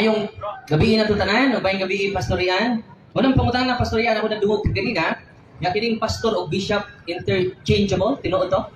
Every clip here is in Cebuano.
Maayong gabii na tanan, ug maayong gabii, Pastor Ian. Unang pangutana, Pastor Ian, ako nadungog ganina nga kining pastor o bishop interchangeable, tinuod to?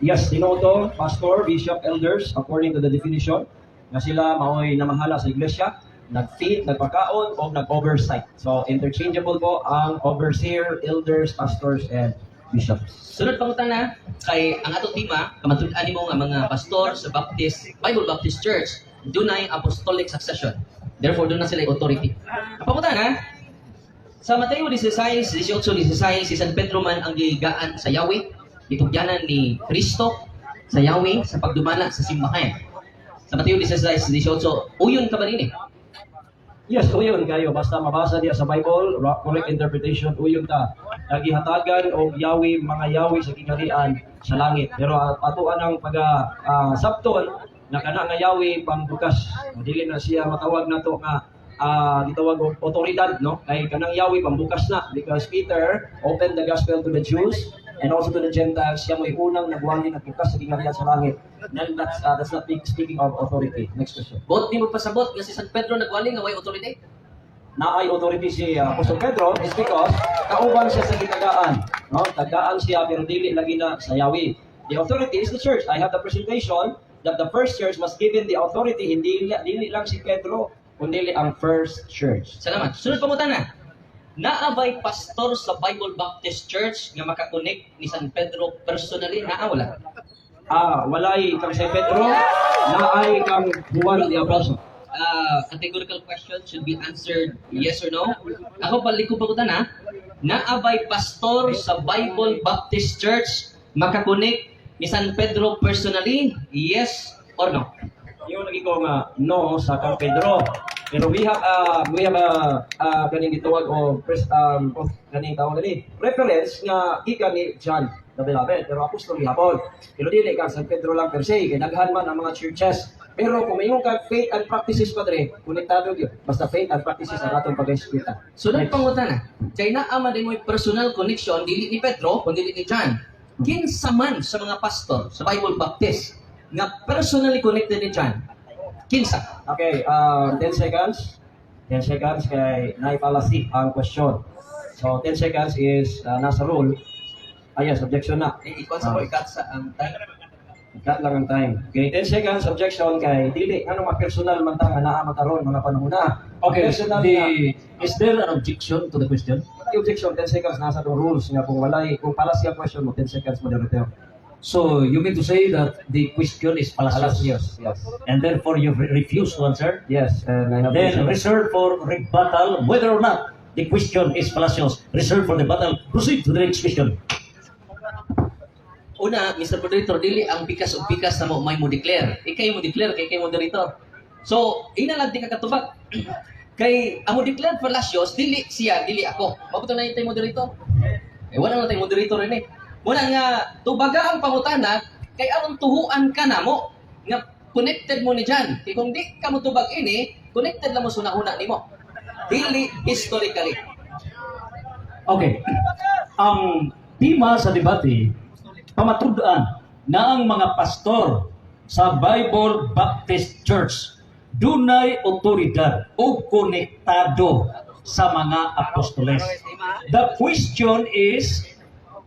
Yes, tinuod to, pastor, bishop, elders, according to the definition, nga sila maoy namahala sa iglesia, nag-feed, nagpakaon, o nag-oversight. So, interchangeable po ang overseer, elders, pastors, and bishops. Sunod pangutana, kay ang atong tema, kamatud-an nimo nga mga pastor sa Baptist, Bible Baptist Church, dunay apostolic succession. Therefore, duna sila authority. Ang pangutana, sa Mateo 16, 18, 16, si San Pedro man ang gihigaan sa yawi, gitugyanan ni Kristo sa yawi sa pagdumala sa simbahan. Sa Mateo 16, 18, uyon ka ba nini? Yes, uyon kayo. Basta mabasa diya sa Bible, correct interpretation, uyon ta. Nagihatagan og yawi, mga yawi sa gingharian sa langit. Pero ato anang pag sabton na kana nga yawi pangbukas. Dili na siya matawag nato nga gitawag og otoridad, no? Kay kanang yawi pambukas na because Peter opened the gospel to the Jews and also to the Gentiles. Siya mo'y unang nagwali, nagbukas sa gingharian sa langit. Then that's not speaking of authority. Next question. Buot nimo pasabot nga si San Pedro nagwali nga way authority? Naay authority si Apostol Pedro is because kauban siya sa gitagaan. No? Tagaan siya pero dili lagi na sa yawi. The authority is the church. I have the presentation that the first church was given the authority, hindi dili lang si Pedro kundi ang first church. Salamat. Sunod pangutana. Naa bay pastor sa Bible Baptist Church nga makakonect ni San Pedro personally? Naa, wala? Ah, walay kang si Pedro, naay kang Juan the Apostle. Categorical question should be answered yes or no. Ako balik ko pangutana. Naa bay pastor sa Bible Baptist Church makakonect ni San Pedro personally? Yes or no? Yung lagi ko nga no sa kang Pedro. Pero we have kaning gitawag o pres of kaning tawag ani reference nga gikan ni John the Beloved, pero apostol gihapon. Pero dili kang San Pedro lang per se kay daghan man ang mga churches. Pero kung mayroon kang faith and practices, padre, konektado gyud. Basta faith and practices ang atong pag-eskwela. Sunod pangutana. Kay naa man din mo'y personal connection dili ni Pedro kundi ni John. Kinsa man sa mga pastor sa Bible Baptist nga personally connected ni John? Kinsa? Okay, 10 seconds. 10 seconds kay naay fallacy ang question. So 10 seconds is nasa rule. Ah, yes, objection na. Eh, ikaw sa ko ikat sa ang time. Cut lang ang time. Okay, 10 seconds objection kay dili ngano ma-personal man ta nga naa man karon mga panahon na. Okay, Personal the, na is there an objection to the question? The objection, 10 seconds, nasa tong rules nga kung walay, kung fallacy ang question mo, 10 seconds, moderator. So you mean to say that the question is fallacious? Fallacious, yes. And therefore you refuse to answer? Yes, and I have Then reserve for rebuttal whether or not the question is fallacious. Reserve for rebuttal. Proceed to the next question. Una, Mr. Moderator, dili ang pikas og pikas na mo may mo declare. Ikay mo declare kay kay moderator. So, ina lang di ka katubag. Kay ang mo declare fallacious, dili siya, dili ako. Mabuto na yung moderator. Eh, wala na tayong moderator rin eh. Muna nga, tubaga ang pangutana, kay aron tuhuan ka na mo, nga connected mo ni John. Kay kung di ka mo tubag ini, connected lang mo sa una nimo. Dili historically. Okay. Ang tema sa debate, pamatud-an na ang mga pastor sa Bible Baptist Church dunay otoridad o konektado sa mga apostoles. The question is,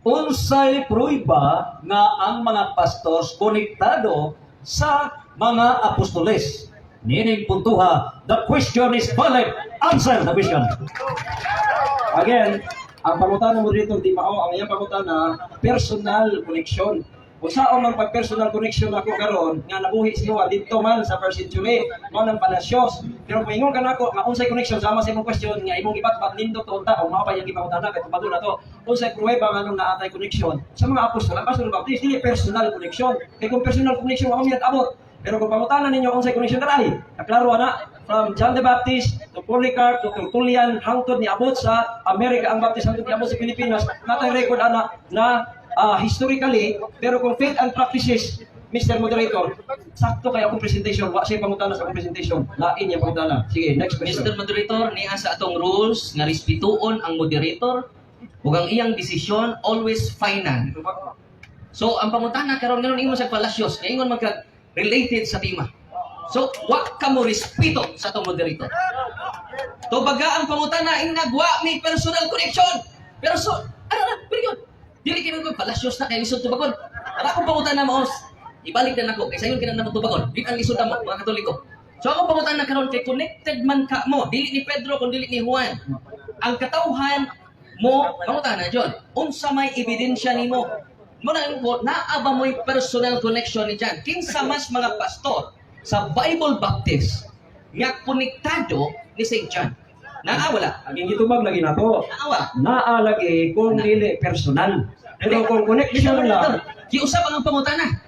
unsay pruiba nga ang mga pastors konektado sa mga apostoles? Nining puntuha, the question is valid. Answer the question. Again, ang pangutana mo dito di mao ang iyang pangutana, personal connection. Kung saan man pag personal connection ako karon nga nabuhi si Juan didto man sa first century, mao nang fallacious. Pero kung ingon ka nako nga unsay connection sama sa imong question nga imong ibatbat, nindot unta o mao pa iyang gipangutana kay tubado na to. Unsay pruweba nganong naa tay connection sa mga apostol? Ang pastor Baptist dili personal connection. Kay kung personal connection, ako miyat abot. Pero kung pangutana ninyo unsay connection karay, klaro ana, from John the Baptist to Polycarp to Tertullian hangtod ni abot sa Amerika ang Baptist, hangtod ni abot sa Pilipinas, natay record ana na historically. Pero kung faith and practices, Mr. Moderator, sakto kay akong presentation, wa siya pangutana sa akong presentation. Lain yung pangutana. Sige, next question. Mr. Moderator, niya sa atong rules nga respetuon ang moderator ug ang iyang desisyon always final. So ang pangutana karon, nganong ingon sa fallacious, nga ingon man kag related sa tema. So, wa ka mo respeto sa atong moderator. Tubaga ang pangutana ingag wa may personal connection. Pero so, ano na, period. Dili kini ko Palacios na kay lisod tubagon. Ang akong pangutana mao, ibalik na nako kay sayon kina namo tubagon. Di ang lisod mo mga Katoliko. So akong pangutana karon kay connected man ka mo, dili ni Pedro kun dili ni Juan. Ang katawhan mo pangutana John, unsa may ebidensya nimo? Mo na ko naa ba mo'y personal connection ni John? Kinsa mas mga pastor sa Bible Baptist nga konektado ni St. John? Naa wala? Ang gitubag lagi nato. Naa wala? Naa lagi kung dili personal. Pero kung connection lang, Giusab ang pangutana.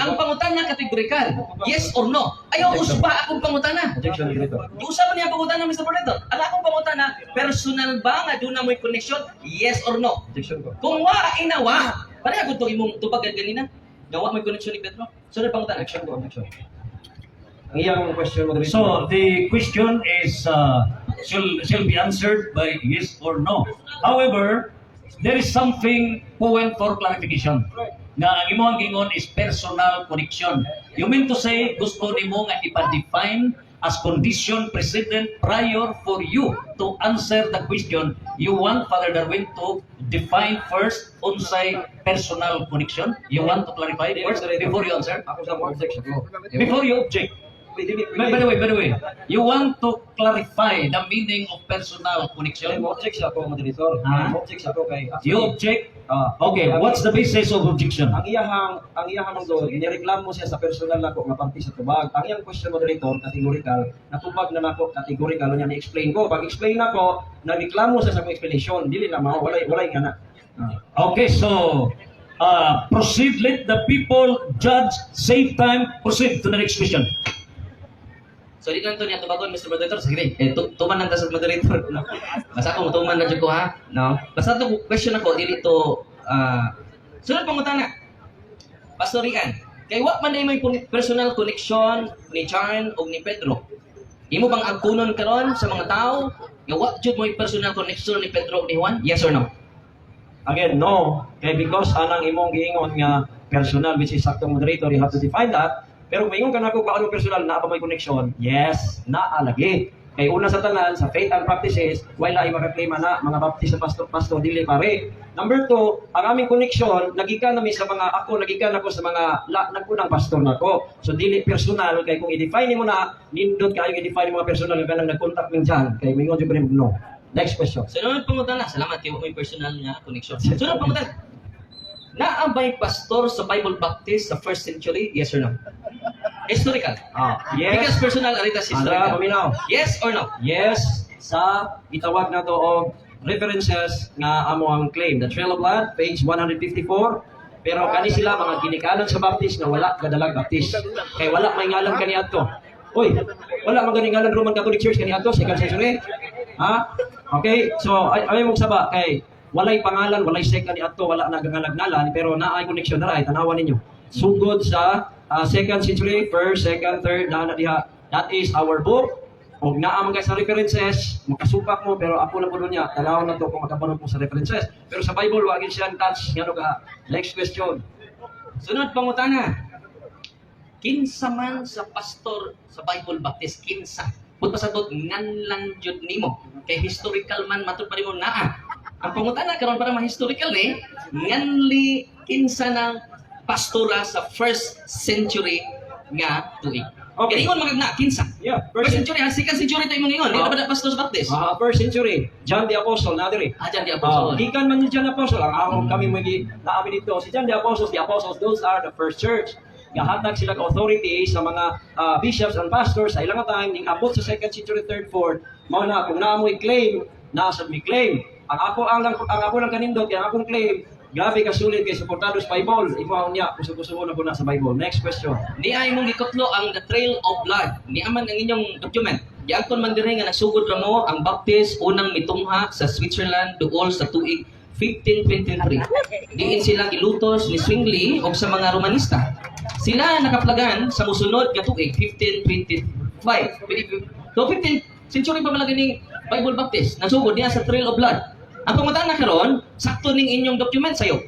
Ang pangutana categorical. Yes or no. Ayaw usba akong pangutana. Objection, moderator. Giusab niya ang pangutana, Mr. Moderator. Ang akong pangutana, personal ba nga doon na mo'y connection? Yes or no? Objection ko. Kung wa inawa, pareha ko itong imong tubag ganina. Gawa mo'y connection ni Pedro. So, na pangutana. Objection ko, objection. Ang iyang question, moderator. So the question is shall be answered by yes or no. However, there is something point for clarification. Nga ang imong gingon is personal connection. You mean to say gusto nimo nga ipa-define as condition precedent prior for you to answer the question? You want Father Darwin to define first unsay personal connection? You want to clarify first before you answer? Ako sa mo objection ko. Before you object. Pwede, pwede. By the way, you want to clarify the meaning of personal Kay connection? mo object siya ako, moderator. Ha? Mo object siya ako kay You object? Ah. Okay, what's the basis of objection? Ang iyahang do nireklamo siya sa personal nako nga parte sa tubag. Ang iyang question, moderator, categorical, natubag na nako categorical niya ni-explain ko. Pag explain nako, nagreklamo siya sa akong explanation. Dili na mao, walay nga na. Ah. Okay, so proceed. Let the people judge. Save time. Proceed to the next question. So di lang to niya tubagon, Mr. Moderator. Sige, eh, tuman lang ta sa moderator. No? Basta ako tuman na jud ko ha. No? Basta to question ako dili to sunod pangutana. Pastor Rian, kay wa man may personal connection ni John ug ni Pedro. Imo bang agkunon karon sa mga tao nga wa jud mo'y personal connection ni Pedro ug ni Juan? Yes or no? Again, no. Kay because anang imong giingon nga personal, which is saktong, moderator, you have to define that. Pero kung ingon ka nako paano personal, naa pa may connection? Yes, naa lagi. Kay una sa tanan, sa faith and practices, wala ay makaklima na mga Baptist na pastor, pastor dili pare. Number two, ang aming connection, nagikan nami sa mga ako, nagikan ako sa mga la, nagkunang pastor nako. So dili personal kay kung i-define mo na, nindot kayo i-define mga personal nga kanang nag-contact ning John. Kay mingon jud ko nimo, no. Next question. Sunod pangutana, salamat kay wa may personal nga connection. Sunod pangutana. Naa ba'y pastor sa Bible Baptist sa first century? Yes or no? Historical. Ah, yes. Because personal aritas Andra, historical. paminaw. Yes or no? Yes, sa gitawag na to og references nga amo ang claim. The Trail of Blood, page 154. Pero kani sila mga ginikanan sa Baptist nga wala gadalag Baptist. Kay wala may ngalan kaniadto. Uy, wala man gani ngalan Roman Catholic Church kaniadto second century. Ha? Okay, so ay mong saba kay walay pangalan, walay sect kaniadto, wala na gangalag-ngalan, pero naay connection na ay tanawan ninyo. Sugod sa second century, first, second, third, naa na diha. That is our book. Og naa man kay sa references, makasupak mo pero ako na puno niya, tanaw na to kung makapanod mo sa references. Pero sa Bible wa gid siya touch ngano ka. Next question. Sunod pangutana. Kinsa man sa pastor sa Bible Baptist kinsa? Pud pasabot ngan lang jud nimo. Kay historical man matud pa nimo naa. Ang pangutana karon para ma-historical ni nganli kinsa ng pastora sa first century nga tuig. Okay. Okay. Ingon man na kinsa? Yeah, First first, century, ha, second century tayo mong ingon. Di na ba na pastor sa Baptist? Ah, first century, John the Apostle na diri. Ah, John the Ah, Apostle. gikan man ni John the Apostle ang ahong kami magi naami dito si John the Apostles, those are the first church. Gahatag sila og authority sa mga bishops and pastors sa ilang time ning abot sa second century, third, fourth. Mao na kung naa mo'y claim, naa sad mi claim. Ang ako lang kanindot kay ang akong claim grabe ka sulit kay suportado sa Bible. Imo ang niya kusog-kusog na po na sa Bible. Next question. Ni ay mong gikutlo ang The Trail of Blood. Ni aman ang inyong document. Giangkon man diri nga nagsugod ra mo ang Baptist unang mitungha sa Switzerland duol sa tuig 1523. Diin sila gilutos ni Zwingli og sa mga Romanista. Sila nakaplagan sa mosunod nga tuig 1525. So 15th century pa man lagi ning Bible Baptist nasugod niya sa Trail of Blood. Ang pangutana karon, sakto ning inyong document sayo.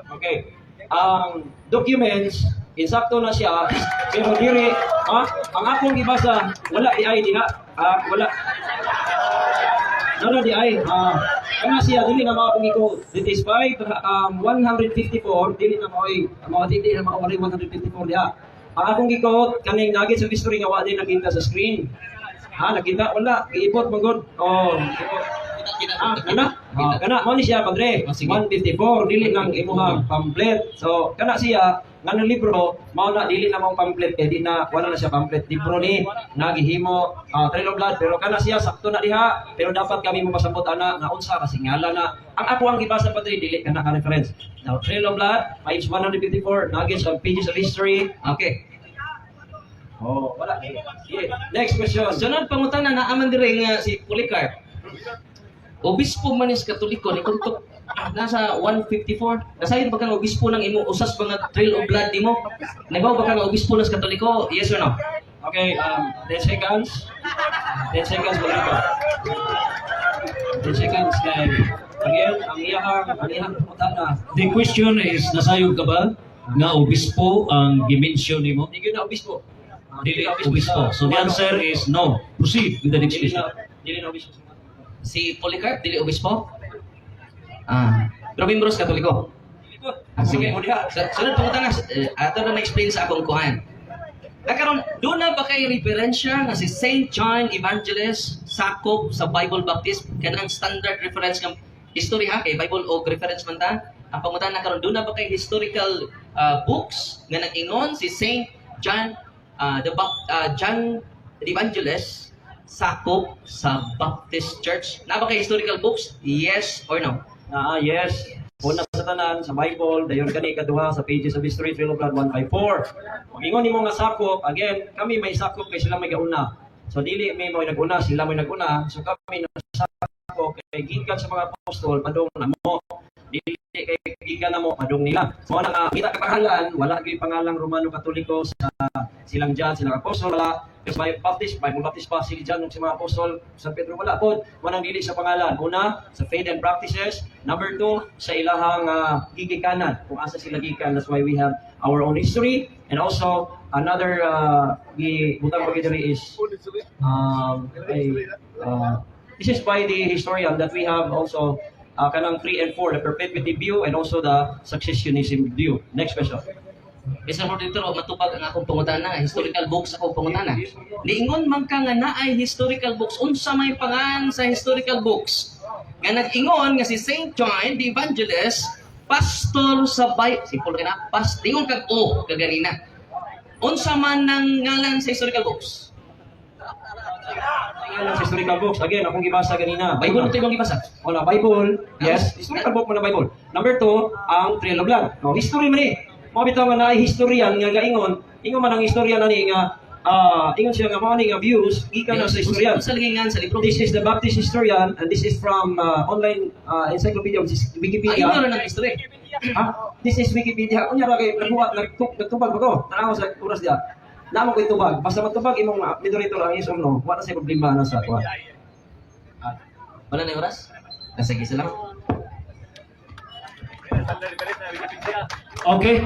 Okay. Ang documents Insakto na siya, pero diri, ha, ang akong gibasa, wala di ay diha. Ah, wala. No, di ay. Ah, kana siya dili na mao akong i-quote. It is 5 154, dili na mao'y mao, dili na mao, walay 154 diha. Ang akong gi-quote kaning Nuggets of History nga wa din nakita sa screen. Ha, nakita wala, giipot man gud. Oh, giipot. Ah, kana? Ah, kana mo ni siya, padre. Ah, sige. 154, dili nang imuha pamphlet. So, kana siya nga ng libro, mao na dili na mong pamphlet kay di na wala na siya pamphlet. Libro ni nagihimo Trail of Blood, pero kana siya sakto na diha, pero dapat kami mapasabot ana nga unsa kasi ngala na. Ang ako ang gibasa, padre, dili kana ka reference. Now, Trail of Blood, page 154, Nuggets of Pages of History. Okay. Oh, wala. Sige. Next question. Sunod pangutana, naaman diri nga si Polycarp. Obispo man is Katoliko ni kuntok nasa 154. Nasayon ba kang obispo ng imo usas ba nga Trail of Blood nimo? Nabaw ba kang obispo ng Katoliko? Yes or no? Okay, 10 seconds. 10 seconds ba dito? 10 seconds kay again, ang iyahang pangutana. The question is, nasayod ka ba nga obispo ang gimension nimo? Hindi gyud na obispo. Ah, Dili na obispo. So the answer is no. Proceed with the next Dili question. na, dili na obispo. Si Polycarp dili obispo? Ah, pero membro sa Katoliko. Ah, sige. Mo diha. Sunod pangutana, ato na na-explain sa akong kuhan. Nakaron, doon na ba kay referensya nga si Saint John Evangelist sakop sa Bible Baptist, kanang standard reference ng history ha, kay Bible o reference man ta? Ang pangutana karon, doon na ba kay historical books nga nag-ingon si Saint John John the Evangelist sakop sa Baptist Church? Na ba kay historical books? Yes or no? Ah, yes. Una sa tanan sa Bible, dayon kani kaduha sa Pages of History, Trail of Blood 154. Pag ingon nimo nga sakop, again, kami may sakop kay sila may gauna. So dili may mo naguna, sila may naguna. So kami nasakop kay gikan sa mga apostol padung namo. Dili kay gikan namo padung nila. Mao na nga kita ka pangalan, wala gyud pangalang Romano Katoliko sa silang John, silang apostol wala. Kasi may Baptist, Bible Baptist pa sila John ug sa mga apostol, San Pedro wala pod. Manang dili sa pangalan. Una, sa faith and practices. Number two, sa ilahang gigikanan, kung asa sila gikan. That's why we have our own history. And also, another gibutang ko diri is this is by the historian that we have also kanang 3 and 4, the perpetuity view and also the successionism view. Next question. Mr. Moderator, wa matubag ang akong pangutana, historical books akong pangutana. Niingon man ka nga naay historical books, unsa may pangan sa historical books? Nga nag-ingon nga si Saint John the Evangelist, pastor sa bay, simple ka na, ingon kag o kaganina. Unsa man nang ngalan sa historical books? Ngalan sa historical books. Again, akong gibasa ganina. Bible ito imong gibasa. Wala, Bible. Yes, historical book mo na Bible. Number two, ang Trail of Blood. No, history man ni. Mao bitaw nga naay historian nga gaingon, ingon man ang historian ani nga ingon siya nga mao ni nga views gikan na sa historian. Unsa lagi ngan sa libro? This is the Baptist historian and this is from online encyclopedia, which is Wikipedia. Ay, na ng history. Ah, this is Wikipedia. Unya ra kay nagbuhat nagtubag ba ko? Tanaw sa oras diya. Namo ko'y tubag. Basta matubag imong moderator ang yes or no, wala sa problema na sa kuan. Wala na yung oras? Ah, sige, salamat. Okay.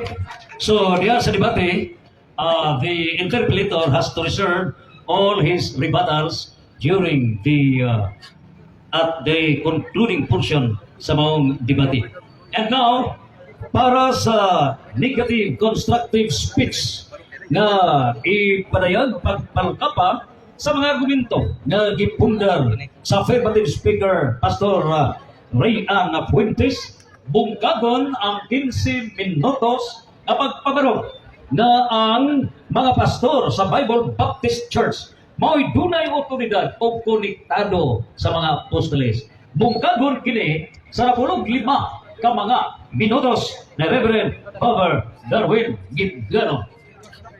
So, diya sa debate, the interpellator has to reserve all his rebuttals during the at the concluding portion sa maong debate. And now, para sa negative constructive speech nga ipadayag pagpalkapa sa mga argumento nga gipundar sa affirmative speaker Pastor Ray Ann Fuentes, bungkagon ang 15 minutos na pagpabarog na ang mga pastor sa Bible Baptist Church mao'y dunay otoridad o konektado sa mga apostoles. Bungkagon kini sa 15 ka mga minutos ni Reverend Father Darwin Gitgano.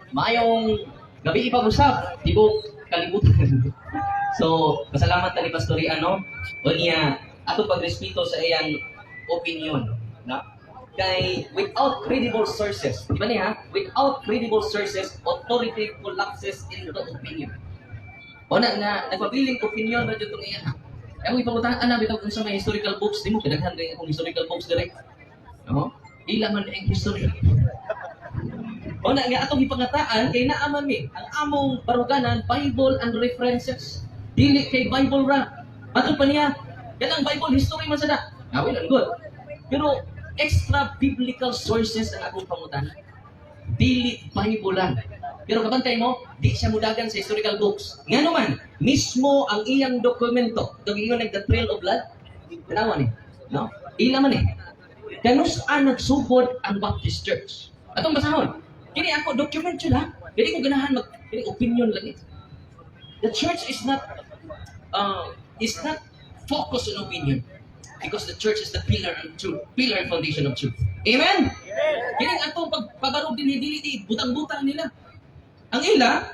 Maayong gabi ipag-usap, tibok kalibutan. So, pasalamat ta ni Pastor Ian, no? O niya, ato pagrespeto sa iyang opinion, no? Kay without credible sources, di ba niya? Without credible sources, authority collapses into opinion. O na nga nagpabiling opinion ra jud tong iya. Kaya mo ipangutan ana bitaw kung sa may historical books nimo, kadaghan kay akong historical books dire. No? Ila man ang history. O na nga atong gipangataan kay naa man mi ang among baruganan, Bible and references. Dili kay Bible ra. Matod pa niya, kanang Bible history man sada. Ah, well and good. Pero extra biblical sources ang akong pangutana. Dili Bible lang. Pero kabantay mo, di siya mudagan sa historical books. Nga naman, mismo ang iyang dokumento, itong ingon nag The Trail of Blood, tanawa ni, no? Ila man eh. Kanus-a nagsugod ang Baptist Church? Atong basahon. Kini ako, document yun ha. Dili ko ganahan mag, kini opinion lang eh. The church is not focused on opinion because the church is the pillar and truth, pillar and foundation of truth. Amen? Kini ang atong pagpabarog din, dili di butang-butang nila. Ang ila,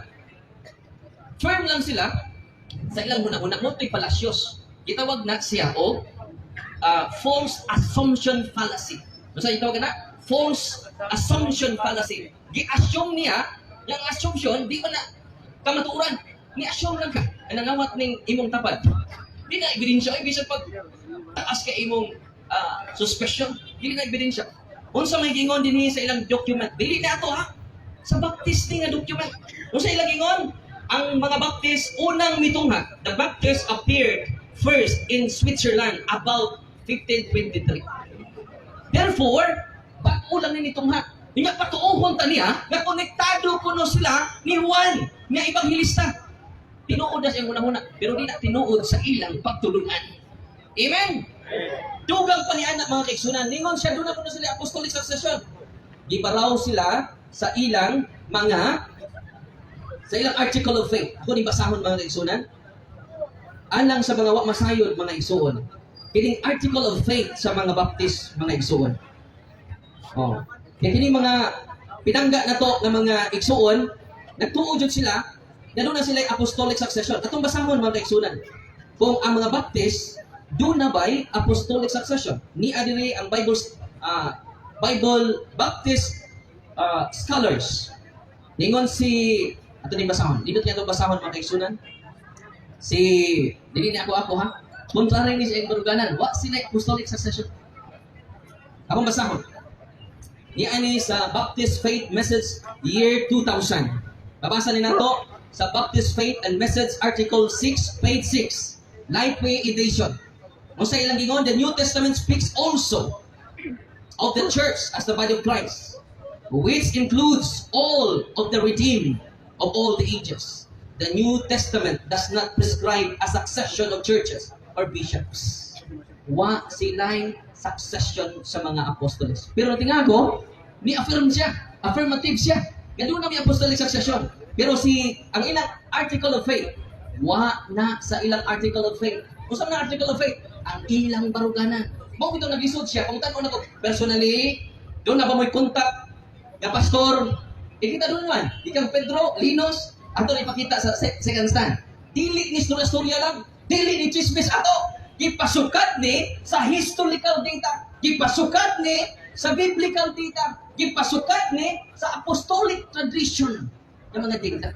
firm lang sila sa ilang huna-huna mo to'y Palacios. Gitawag na siya og false assumption fallacy. Basta itawag na false assumption fallacy. Gi-assume niya, yung assumption, di ba na kamatuoran. Ni-assume lang ka. Ang nangawat ning imong tapad. Di na ebidensya. Ay, bisan pag taas ka imong suspicion, di na ebidensya. Unsa may gingon dinhi sa ilang document? Dili na ato ha. Sa Baptist ni nga document. Unsa ilang gingon? Ang mga Baptist unang mitungha. The Baptists appeared first in Switzerland about 1523. Therefore, bag-o lang ni nitungha. Nga patuohon ta niya nga konektado kuno sila ni Juan nga ebanghelista. Tinuod na siyang una-una, pero di na tinuod sa ilang pagtulunan. Amen. Dugang pa ni anak, mga kaigsunan, ningon siya doon na kuno sila apostolic succession. Gibaraw sila sa ilang article of faith. Ako ni basahon, mga kaigsunan. Alang sa mga wa masayod, mga igsuon. Kining article of faith sa mga Baptist, mga igsuon. Oh. Kaya kini mga pinangga na to ng mga igsuon, nagtuo jud sila na doon na sila apostolic succession. Atong basahon, mga kaigsunan. Kung ang mga Baptist doon na ba'y apostolic succession. Ni adiri ang Bible Baptist scholars. Ningon si ato ning basahon. Dito niya itong basahon, mga kaigsunan. Si dili ni ako ako ha. Contrary ni sa iyang baruganan, wa sila apostolic succession. Akong basahon. Ni ani sa Baptist Faith Message year 2000. Babasa ni nato sa Baptist Faith and Message Article 6, page 6. Lifeway Edition. Unsa ilang gingon, the New Testament speaks also of the church as the body of Christ, which includes all of the redeemed of all the ages. The New Testament does not prescribe a succession of churches or bishops. Wa sila'y succession sa mga apostoles. Pero tingnan ko, ni-affirm siya. Affirmative siya. Nga doon na may apostolic succession. Pero si, ang ilang article of faith, wa na sa ilang article of faith. Kung saan na article of faith? Ang ilang baruganan. Mao ito naglisod siya. Kung tan-on ako, personally, doon na ba mo'y contact nga pastor? Ikita doon man. Ikang Pedro, Linos, ato na ipakita sa second stand. Dili ni istorya-istorya lang. Dili ni chismis ato. Gipasukat ni sa historical data. Gipasukat ni sa biblical data. Gipasukat ni sa apostolic tradition ng mga data.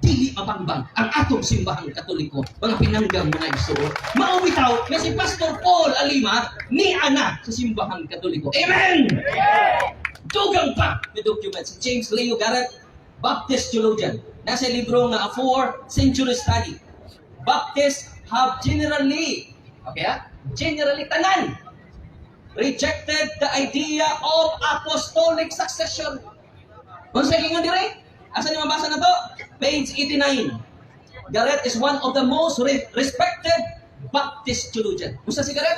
Dili mabangbang ang atong Simbahang Katoliko, mga pinanggang mga igsoon. Mao bitaw nga si Pastor Paul Alima ni ana sa Simbahang Katoliko. Amen! Dugang pa ni document si James Leo Garrett, Baptist theologian. Nasa libro nga A Four Century Study. Baptists have generally, okay ah, generally tanan, rejected the idea of apostolic succession. Unsa ingon dire? Asa ni mabasa na to? Page 89. Garrett is one of the most respected Baptist theologian. Unsa si Garrett?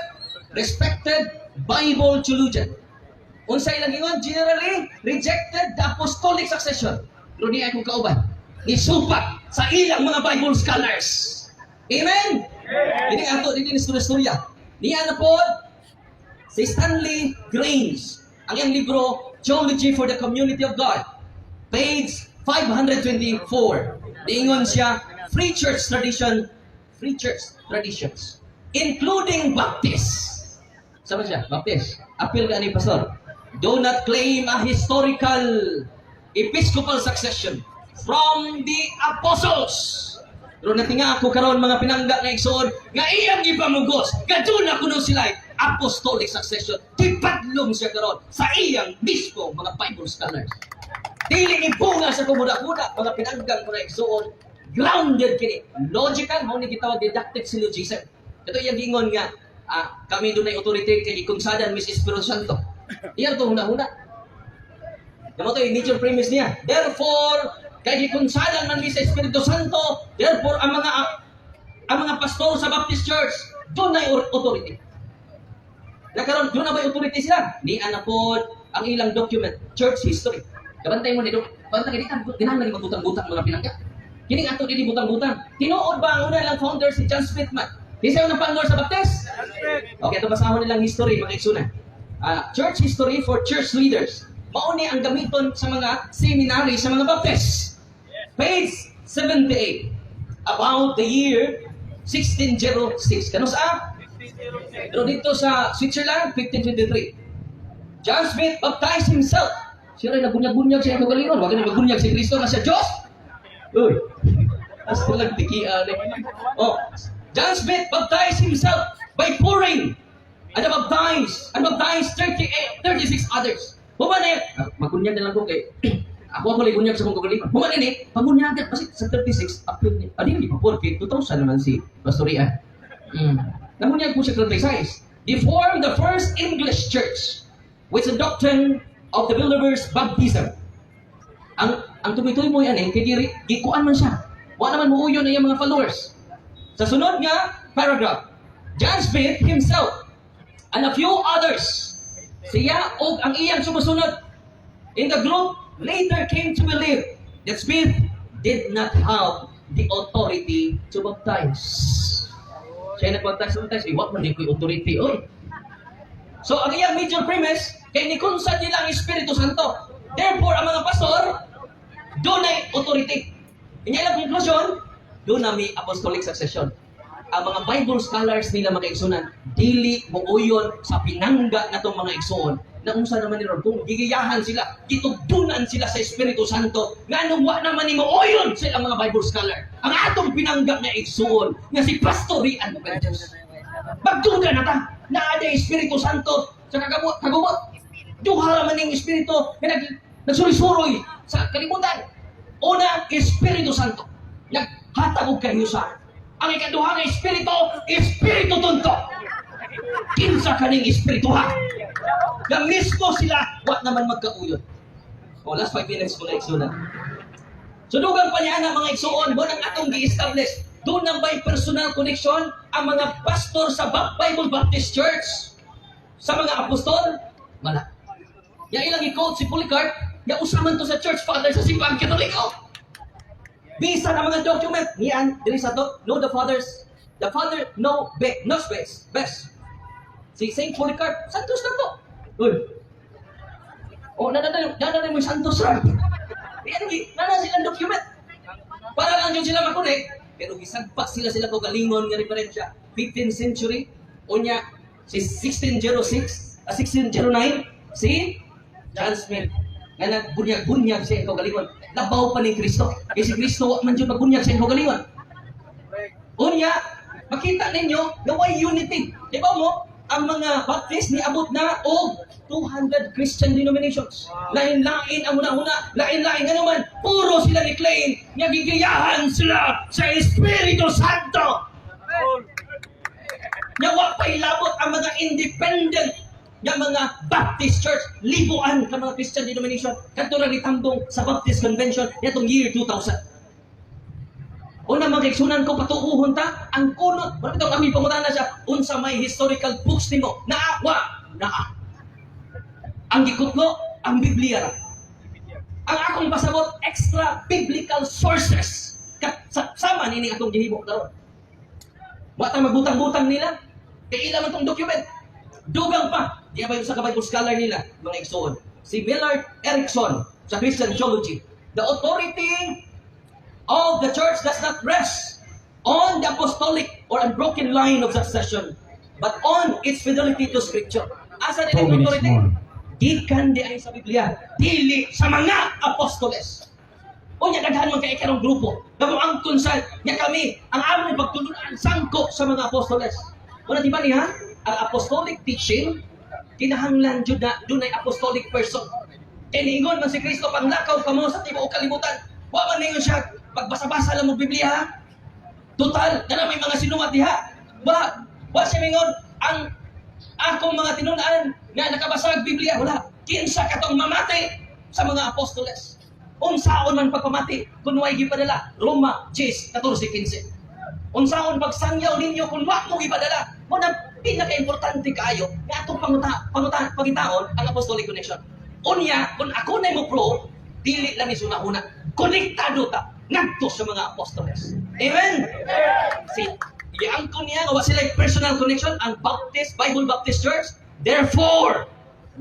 Respected Bible theologian. Unsa ilang ingon? Generally rejected the apostolic succession. Pero di akong kauban. Nisupak sa ilang mga Bible scholars. Amen? Dili ato, dili ni istorya. Niya na po si Stanley Grenz. Ang iyang libro, Theology for the Community of God. Page 524. Diingon siya, free church traditions, including Baptist. Sama siya, Baptist. Appeal ka ni Pastor. Do not claim a historical episcopal succession from the apostles. Pero natinga ako karon, mga pinangga nga igsoon, nga iyang gipamugos, kaduna kuno sila apostolic succession. Gipadlong siya karon sa iyang mismo mga Bible scholars. Dili ni bunga sa kumuda-kuda, mga pinanggang mga igsuon, grounded kini. Logical, mao ni gitawag deductive syllogism. Ito iyang giingon nga, kami dunay authority kay gikonsadan mi sa Espiritu Santo. Iyan to huna-huna. Namo to yung major premise niya. Therefore, kay gikonsadan man mi sa Espiritu Santo, therefore ang mga pastor sa Baptist Church dunay authority. Nakaron, duna ba authority sila? Ni ana pod ang ilang document, church history. Kabantay mo nito, bantay kay di ganahan lagi magbutang-butang mga pinangga. Kini ato dili butang-butang. Tinuod ba ang una lang founder si John Smith man? Di siya unang founder sa Baptist? Okay, ito basahon nilang history, mga igsuna. Church history for church leaders. Mao ni ang gamiton sa mga seminary sa mga Baptist. Page 78. About the year 1606. Kano sa? Pero dito sa Switzerland, 1523. John Smith baptized himself. Siya rin nagunyag-gunyag siya kagalingon. Wag na magunyag si Kristo na siya Diyos. Uy. Basta lang tikian eh. Oh, John Smith baptized himself by pouring and baptized 38, 36 others. Human eh, magunyag na lang ko kay ako lang gunyag sa kong kagalingon. Human ini, pagunyag kasi sa 36 April ni. Adi hindi pa po kay 2000 naman si Pastoria. Nagunyag po siya 36. They formed the first English church with the doctrine of the believer's baptism. Ang tumitoy mo yan eh, kay diri, gikuan man siya. Wa naman muuyon na iyang mga followers. Sa sunod nga paragraph, John Smith himself and a few others, siya og ang iyang sumusunod in the group, later came to believe that Smith did not have the authority to baptize. Siya nag-baptize, baptize, wa man di ko'y authority, oy. So, ang iyang major premise, kay nikonsad nila ang Espiritu Santo. Therefore, ang mga pastor, dunay authority. Inya ilang conclusion, duna may apostolic succession. Ang mga Bible scholars nila, mga igsunan, dili muuyon sa pinangga natong mga igsuon na unsa naman ni ron, kung gigiyahan sila, gitugdunan sila sa Espiritu Santo, nganong wa naman ni muuyon sa ilang mga Bible scholar? Ang atong pinangga nga igsuon, nga si Pastor Rian Mukantos. Magduda na ta, naa diay Espiritu Santo sa kagubot. Duha ra man ning Espiritu nga nagsuroy-suroy sa kalibutan. Una, Espiritu Santo. Naghatag og kahiusan. Ang ikaduha nga Espiritu, Espiritu Tunto. Kinsa kaning Espiritu ha? Nga mismo sila, wa naman magkauyon. Oh, last 5 minutes ko na, igsunan. So dugang pa niya na, mga igsuon, mo nang atong gi-establish. Duna bay personal connection ang mga pastor sa Bible Baptist Church sa mga apostol? Wala. Ya ilang i-quote si Polycarp, ya usa man to sa church father sa Simbang Katoliko. Bisan ang mga document niyan diri sa to, know the fathers, the father know be, no space, best. Si Saint Polycarp, Santos na to. Uy. Oh, nana mo yung Santos ra. Yan, nana silang document. Para lang yun sila makonek, pero gisagpa sila sila ko galingon nga referensya. 15th century, unya si 1606, 1609, si John Smith nga nagbunyag-bunyag sa iyang kaugalingon. Labaw pa ni Kristo. Kay si Kristo wa man jud magbunyag sa iyang kaugalingon. Unya, makita ninyo na way unity. Di ba mo, ang mga Baptist niabot na og 200 Christian denominations. Lain-lain ang una-una, lain-lain nga naman, puro sila ni claim nga gigiyahan sila sa Espiritu Santo. Nga wa pa'y labot ang mga independent nga mga Baptist Church, libuan ka mga Christian denomination kadto ra gitambong sa Baptist Convention yatong year 2000. Una, mga igsunan ko, patuuhon ta ang kunot. Wala bitong kami pangutana siya, unsa may historical books nimo? Naa wa naa. Ang gikutlo ang Biblia ra. Ang akong pasabot, extra biblical sources. Kat, sa, sama nini atong gihimo karon. Wa ta magbutang-butang nila. Kay ila man tong document. Dugang pa, di ba yung sa Bible scholar nila, mga igsoon? Si Millard Erickson sa Christian Theology. The authority of the church does not rest on the apostolic or unbroken line of succession, but on its fidelity to Scripture. Asa din 2 ang minutes authority? More. Gikan di ay sa Biblia, dili sa mga apostoles. Unya daghan man kay karong grupo. Damo ang sa nya kami ang among pagtulunan sangko sa mga apostoles. Wala di ba niya? Ang apostolic teaching kinahanglan jud na dunay apostolic person. Kay niingon man si Kristo, "Panglakaw kamo sa tibuok kalibutan." Wa man ningon siya, "Pagbasa-basa lang mo Biblia, ha? Total, kana may mga sinumat diha." Wa siya mingon, "Ang akong mga tinun-an nga nakabasa og Biblia," wala. Kinsa katong mamati sa mga apostoles? Unsaon man pagpamati kung way gipadala? Roma 10, 14, 15. Unsaon pagsangyaw ninyo kung wa mo gipadala? Mo na pinaka-importante kaayo nga atong panguta pangitaon ang apostolic connection. Unya, kung ako na mo prove, dili lang ni huna-huna. Konektado ta ngadto sa mga apostoles. Amen? Si giangkon niya nga wa sila personal connection ang Baptist, Bible Baptist Church. Therefore,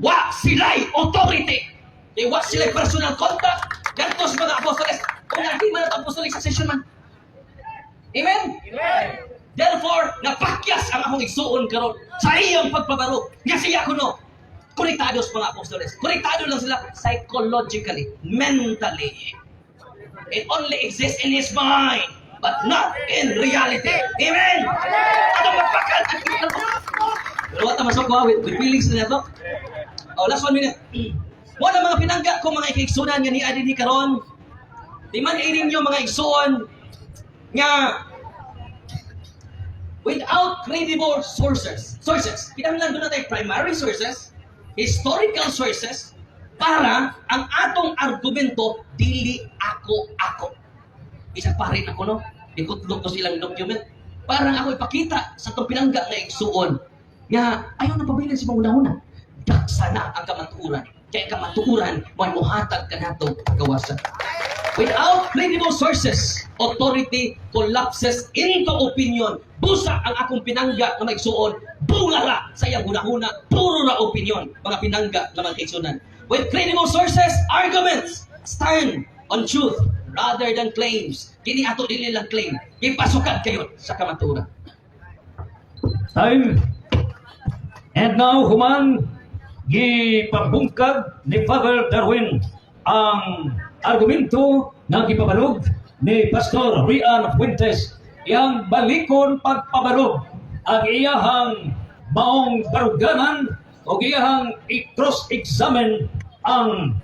wa sila'y authority. Kay wa sila'y personal contact ngadto sa mga apostoles. Kung di man ato apostolic succession man. Amen? Therefore, napakyas ang akong igsuon karon sa iyong pagpabarog. Nga siya kuno konektado sa mga apostoles. Konektado lang sila psychologically, mentally. It only exists in his mind, but not in reality. Amen? Ano magpakal? Pero wala masok ko, with feelings na to. Oh, last one minute. Mo na mga pinangga ko, mga ikaigsunan nga ni dinhi karon. Di man ninyo, mga igsuon, nga without credible sources. Kinahanglan duna tay primary sources, historical sources, para ang atong argumento dili ako-ako. Isa pa rin ako, no? Ikutlok ko silang document. Para ako ipakita sa atong pinangga nga igsuon nga ayaw na pabilin sa mga una-una. Daksa na ang kamatuoran. Kaya kamatuoran, may muhatag kanato gawasan. Without credible sources, authority collapses into opinion. Busa ang akong pinangga nga maigsuon, bunga ra sa iyang hunahuna, puro ra opinion, mga pinangga nga mga kaigsunan. With credible sources, arguments stand on truth rather than claims. Kini ato dili lang claim. Ipasukat kayo sa kamatuoran. Time. And now, human, gipabungkag ni Father Darwin ang argumento nga gipabalog ni Pastor Rian Fuentes. Iyang balikon pagpabalog ang iyahang maong baruganan o iyahang i-cross-examine ang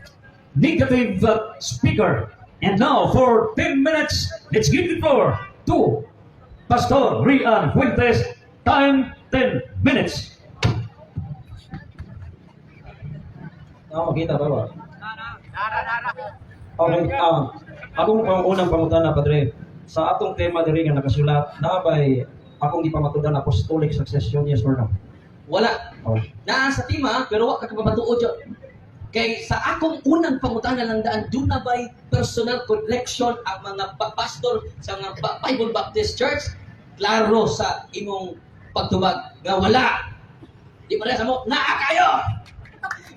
negative speaker. And now, for 10 minutes, let's give the floor to Pastor Rian Fuentes. Time, 10 minutes. Ah, makita ba ba? Okay, akong pangunang pangutana, Padre, sa atong tema diri nga nakasulat, naa bay akong gipamatudan apostolic succession, yes or no? Wala. Oh. Naa sa tema, pero wa ka kapamatuod yun. Kay sa akong unang pangutana lang daan, duna bay personal connection ang mga pastor sa mga Bible Baptist Church? Klaro sa imong pagtubag nga wala. Di pa sa mo, naa kayo!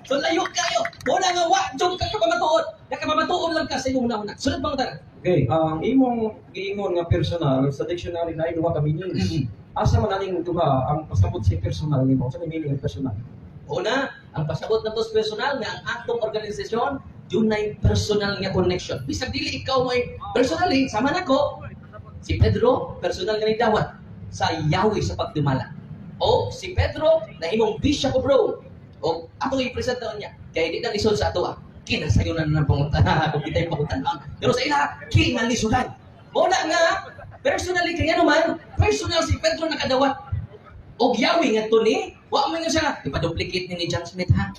So layo kayo. Wala nga wa jud ka kapamatuod. Nakapamatuod lang ka sa imong una-una. Sunod pangutana. Okay, ang imong giingon nga personal sa dictionary na duha ka meanings. Asa man aning duha ang pasabot sa personal nimo? Sa meaning ang personal? Una, ang pasabot na to sa personal nga ang atong organisasyon dunay personal nga connection. Bisag dili ikaw may personally, sama nako. Si Pedro, personal nga nidawat sa Yahweh sa pagdumala. O si Pedro nahimong bishop of Rome. O atong i-present na niya. Kay di na lisod sa ato ah. Kinasayo na ng pangutana kung kita'y pangutanon. Pero sa ila, kinalisudan. Mo na nga, personally kaya naman, personal si Pedro nakadawat og Yahweh nga to ni, wa man nga siya ipa-duplicate ni John Smith, ha.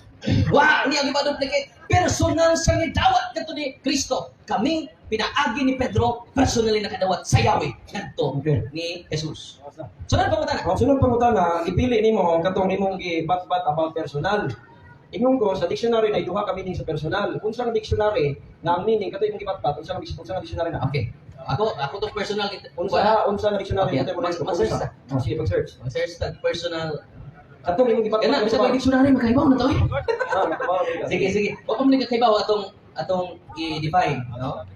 Wa niya ipa-duplicate. Personal siya ni dawat ngadto ni Kristo. Kami pinaagi ni Pedro, personally nakadawat sa Yahweh ngadto ni Jesus. Sunod pangutana. Ang sunod pangutana, ipili nimo katong imong gibat-bat about personal. Ingon ko sa dictionary na duha ka meaning sa personal. Unsa nga dictionary na ang meaning kato imong gibat-bat, unsa nga dictionary na? Okay. Ako to personal. Unsa ha, unsa nga dictionary? Okay, mo mag-search unsa? ta. Oh, sige, pag-search. Search tag personal. Katong imong gibat-bat. Kana bisa ba dictionary makaibaw na to eh. Ah, makabaw ka. Sige, sige. Wa pa man kakaibaw atong i-define, no?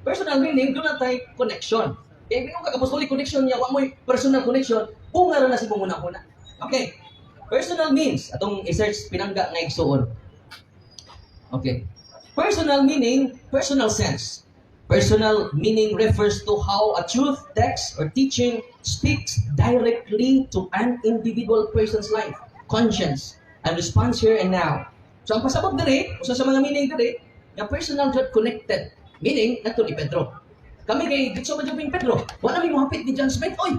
Personal meaning duna tay connection. Kay kung ka apostolic connection niya, wa mo'y personal connection, unga ra na si mong una-una. Okay. Personal means atong i-search, pinangga nga igsuon. Okay. Personal meaning, personal sense. Personal meaning refers to how a truth, text, or teaching speaks directly to an individual person's life, conscience, and response here and now. So ang pasabot diri, usa sa mga meaning diri, nga personal jud connected. Meaning, nato ni Pedro. Kami kay dito man jud ni Pedro. Wala mi mohapit ni John Smith. Oy,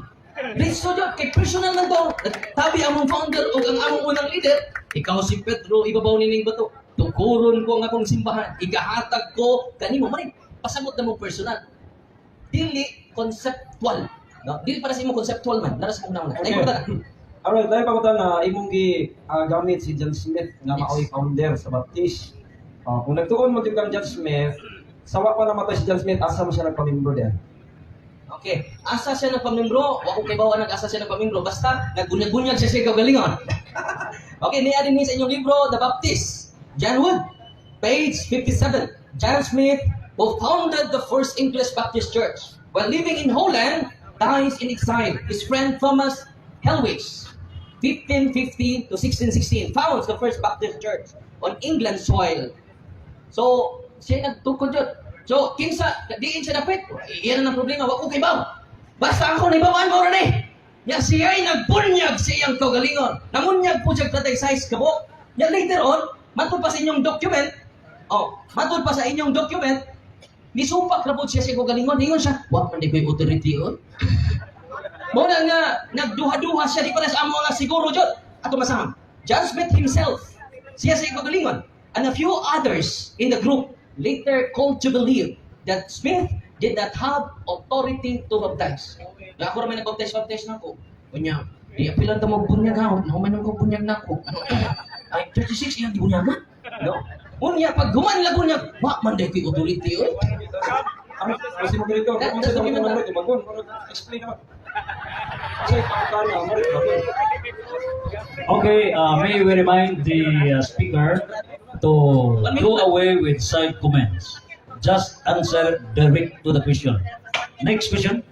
dito jud kay personal lang to. Tabi among founder o ang among unang leader. Ikaw si Pedro, ibabaw nining bato. Tukuron ko ang akong simbahan. Igahatag ko kanimo man, pasabot na mo personal. Dili conceptual. No? Dili para sa imo conceptual man. Nara sa una. Okay. Okay. Na. Alright, dahil pangutana, imong gi gamit si John Smith nga Yes. maoy founder sa Baptist. Kung nagtuon mo jud kang John Smith, sawa pa namatay si John Smith, asa mo siya nagpamembro diyan? Okay. Asa siya nagpamembro? Wa ko kay bawa nag-asa siya nagpamembro. Basta nagbunyag-bunyag siya sa kaugalingon. Okay, niya din sa inyong libro, The Baptist. John Wood, page 57. John Smith, who founded the first English Baptist Church while living in Holland, dies in exile. His friend Thomas Helwys, 1550 to 1616, founds the first Baptist Church on England soil. So, siya nagtukod yun. So, kinsa, diin siya dapit. Iyan na ang problema, wa ko kay baw. Basta ako naibawaan mo rin eh. Nya siya ay nagbunyag sa iyang kaugalingon. Namunyag po siya tatay size kabo. Nya later on, matud pa sa inyong document, oh, matud pa sa inyong document, nisupak na po siya sa kaugalingon. Ingon siya, wa man di ko'y authority on. Mao na nga nagduha-duha siya di para sa amo nga siguro jud. Ato masaham. John Smith himself, siya sa kaugalingon, and a few others in the group later called to believe that Smith did not have authority to baptize. Na ako ra may nag-baptize baptize na ako. Unya, di apilan ta mo bunyag ha, nahuman ko bunyag na ako. Ano? Ay 36 iyang gibunyagan. No. Unya pag human la bunyag, wa man day ko'y authority oy. Ano, kasi mo ganito, kung That's sa document mga na. tumagon, explain naman. Kasi pangutana, mo rin tumagon. Okay, may we remind the speaker to do away with side comments. Just answer direct to the question. Next question.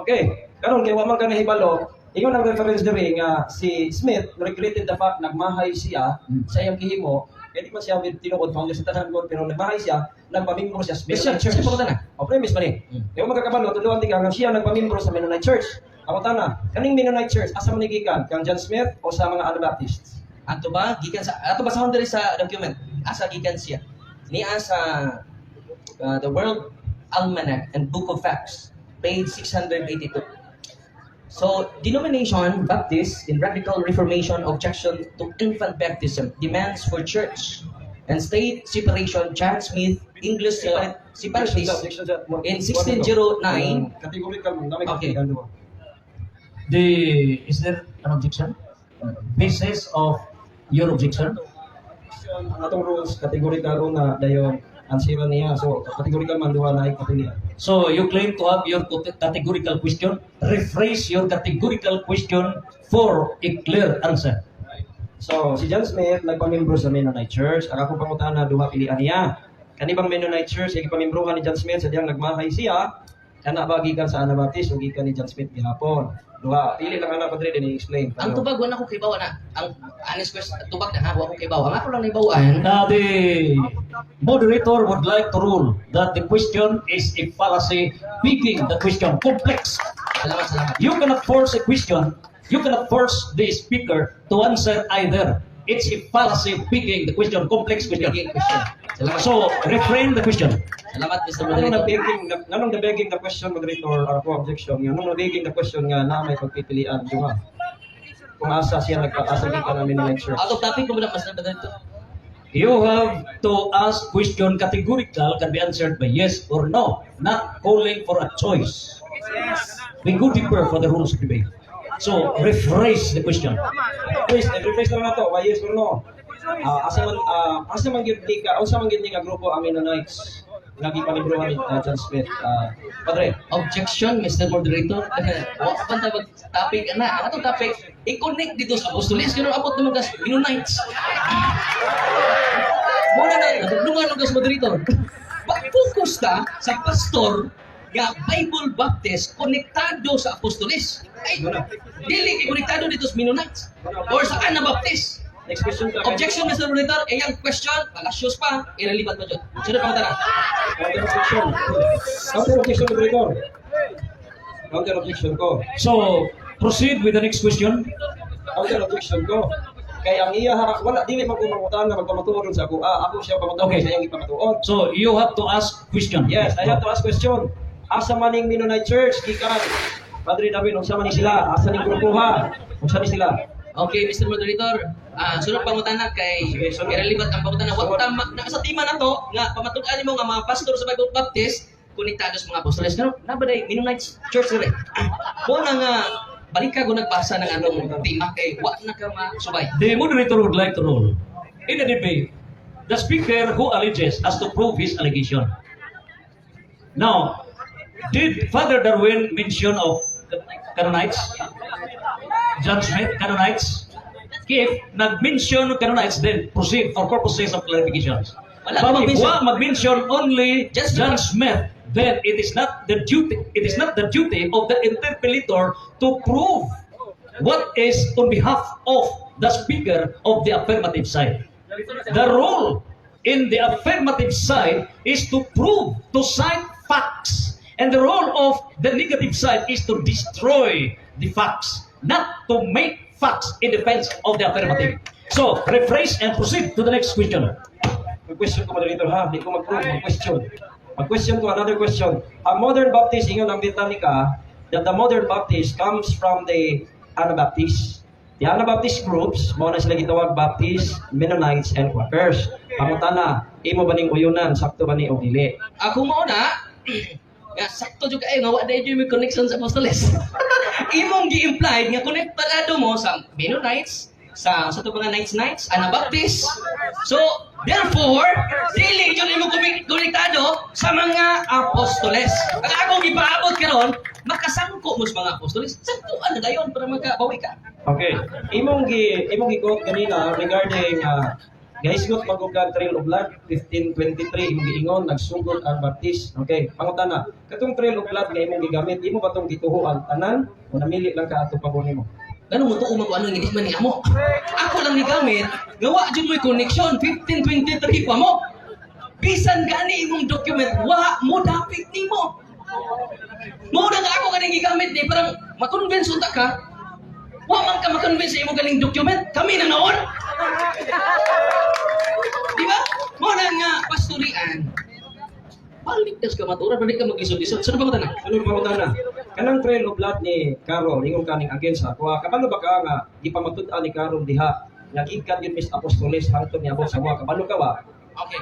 Okay, karon kay wa man ka nahibalo, ingon ang reference diri nga si Smith regretted the fact nagmahay siya sa iyang gihimo. Kaya di man siya with tinuod founder sa tanan ko, pero nagmahay siya, nagpamimbro siya sa Mennonite Church. Siya pangutana. O premise man eh. Kaya magkakabalo, tudloan ti ka nga siya nagpamimbro sa Mennonite Church. Ang tana, kaning Mennonite Church asa man ni gikan? Kang John Smith o sa mga Anabaptists? Ato ba gikan sa ato basahon diri sa document. Asa gikan siya? Niya sa The World Almanac and Book of Facts, page 682. So, denomination Baptist in radical reformation, objection to infant baptism, demands for church and state separation, John Smith, English separatist Objection sa- in 1609. Categorical man, dami Okay. categorical. The is there an objection? Basis of your objection? Ang atong rules categorical una dayon answer niya. So categorical man duha na kapilian. So you claim to have your categorical question. Rephrase your categorical question for a clear answer. So si John Smith nagpamimbro sa Mennonite Church. Ang akong pangutana duha pilian niya. Kani bang Mennonite Church ay gipamimbrohan ni John Smith sa diyang nagmahay siya? Kana ba gikan sa Anabaptist o gikan ni John Smith gihapon? Duha, pili lang ana padre din i-explain. Ang tubag wala ko kibaw na. Ang honest question, tubag na ha, wa ko kibaw. Ang ako lang naibawaan, The moderator would like to rule that the question is a fallacy, making the question complex. Salamat, salamat. You cannot force a question. You cannot force the speaker to answer either. It's a fallacy picking the question, complex question. Bigyan question. Salamat. So, reframe the question. Salamat, Mr. Anong Moderator. na-begging, nganong na-begging the question, moderator, ako objection, nganong na-begging the question nga na may pagpipilian, duha? Kung asa siya nagpa-asa gikan ang Mennonite Church. Out of topic ko muna, Mr. Moderator. You have to ask question categorical can be answered by yes or no, not calling for a choice. We go deeper for the rules of debate. So, rephrase the question. Please, rephrase na lang nato, why yes or no? Asa man gyud ni ka, unsa man gyud ni nga grupo ang Mennonites nga gipamimbruhan ni John Smith? Padre, Objection, Mr. Moderator. Wa pa ta mag topic ana. Ang atong topic, i-connect dito sa Apostoles. Kaya abot naman gas Mennonites. Muna na, natulungan ng gas moderator. Ba, focus ta sa pastor nga Bible Baptist konektado sa Apostoles. Ay, dili kay konektado dito sa Mennonites or sa Anabaptist. Next question ta. Objection, Mr. Moderator. Iyang question, palasyos pa, irrelevant pa dyan. Sunod pa na. Counter objection. Counter objection, moderator. Counter objection ko. So, proceed with the next question. Counter objection ko. Kay ang iya ha, wala, dili man ko mangutana magpamatuod sa ako. Ah, ako siya pamatuod sa iyang ipamatuod. So you have to ask question. Yes, I have to ask question. Asa man ning Mennonite Church gikan Padre Darwin, unsa man ni sila? Asa ning grupo ha? Unsa ni sila? Okay, Mr. Moderator. Ah, sunod pangutana kay Sige, sunod. irelevant ang pangutana. Wa Sunod. ta na sa tema na to nga pamatud-an nimo nga mga pastor sa Bible Baptist konektado sa mga apostoles. Pero na ba day Mennonite Church dire? Mo na nga balik ka kung nagbasa ng anong tema kay wa na ka masubay. The moderator would like to rule. In the debate, the speaker who alleges has to prove his allegation. Now, did Father Darwin mention of Canaanites? John Smith, Canaanites? If nag-mention of Canaanites, then proceed for purposes of clarifications. Wala But if mag-mention. wa mag-mention only Just John Smith, then it is not the duty of the interpellator to prove what is on behalf of the speaker of the affirmative side. The role in the affirmative side is to prove, to cite facts. And the role of the negative side is to destroy the facts, not to make facts in defense of the affirmative. So, rephrase and proceed to the next question. Mag-question ko, moderator, ha, di ko mag-prove, mag-question. Mag-question ko another question. Ang modern Baptist, ingon ang Britannica, that the modern Baptist comes from the Anabaptists. The Anabaptist groups, mao na sila gitawag Baptist, Mennonites, and Quakers. Pangutana, imo ba ning uyunan, sakto ba ni o dili? Ako mao na nga sakto jud kayo nga wa dai jud may connection sa apostoles. Imong gi-implied nga konektado mo sa Mennonites, sa to mga Knights Knights, Anabaptist. So, therefore, dili jud imo konektado sa mga apostoles. Ang akong gipaabot karon, makasangko mo sa mga apostoles. Sakto na dayon para makabawi ka. Okay. Imong gi-quote ganina regarding gahisgot magugag Trail of Blood 1523, imong giingon nagsugod ang Baptist. Okay, pangutana, katong Trail of Blood nga imong gigamit, imo ba tong gituhoan tanan o namili lang ka ato pabor nimo? Ganun mo tuo mo kung ano hindi man ni amo. Ako lang ni gamit, gawa jud mo'y connection 1523 pa mo. Bisan gani imong document, wa mo dapit nimo. Mo na nga ako kaning gigamit ni parang ma-convince unta ka. Wa man ka ma-convince sa imong ganing document, kami na noon. Di ba? Mo na nga pasturian. Balik ka maturan, balik ka maglisod-lisod. Sino ba ko tanan? Ano pangutana? Kanang Trail of Blood ni Carol, ingon kaning against ako. Ah, kabalo ba ka nga gipamatud-an ni Carol diha nga gikan yun mis apostoles hangtod niabot sa mga, kabalo ka ba? Okay.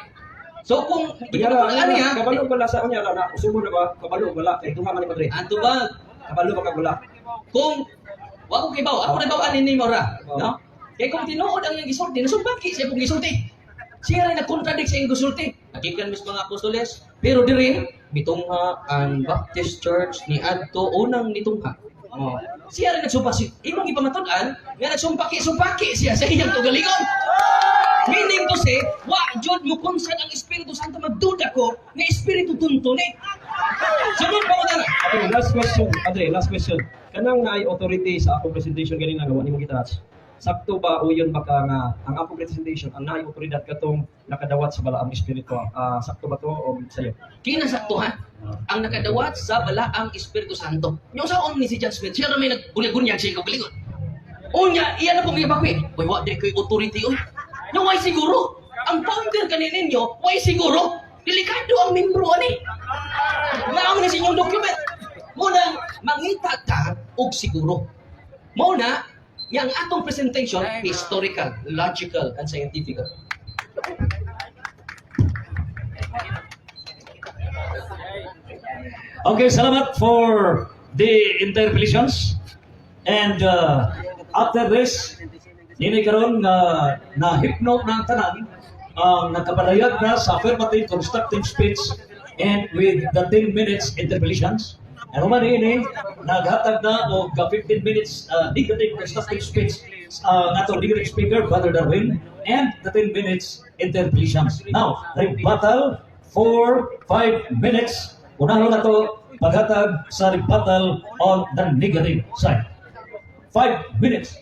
So kung Unya ra, ano niya, kabalo wala sa unya ra na usubo na ba? Kabalo wala kay duha man ni padre. Ato ba Kabalo ba ka wala? Kung wa ko kibaw, ako na baw ani nimo ra, no? Kay kung tinuod ang iyang gisulti, nasumbaki siya pong gisulti. Siya rin nag-contradict sa iyang gisulti. Nagikan mis mga apostoles, pero diri mitungha ang Baptist Church ni adto unang nitungha. Oh. Siya rin nagsumpa si imong gipamatud-an nga nagsumpaki-sumpaki siya sa iyang kaugalingon. Meaning to say, wa jud mo kunsan ang Espiritu Santo, magduda ko nga Espiritu tuntuni. Sunod pa ko tara. Okay, last question, Padre, last question. Kanang naay authority sa akong presentation ganina nga wa nimo gitouch. Sakto ba uyon ba ka nga ang akong presentation ang naay autoridad katong nakadawat sa balaang espiritu? Ah, sakto ba to o sayo? Kinasaktuhan ang nakadawat sa balaang Espiritu Santo. Yung saon ni si John Smith, siya na may naggunyag-gunyag siya kaugalingon. Unya, iya na pong ibakwi. Uy, wa di ko'y authority, uy. Yung way siguro. Ang founder kanin ninyo, way siguro. Delikado ang membro ani. Naong na sa inyong document. Muna, mangita ka og siguro. Muna, yang atong presentation, historical, logical, and scientific. Okay, salamat for the interpellations. And after this, nini karon nga na hypno na ang tanan, ang nakabalayag na sa affirmative constructive speech and with the 10 minutes interpellations. And human ini, naghatag na og 15 minutes negative constructive speech ang atong negative speaker, Brother Darwin, and the 10 minutes interpellations. Now, rebuttal for 5 minutes. Unahon na to paghatag sa rebuttal on the negative side. 5 minutes.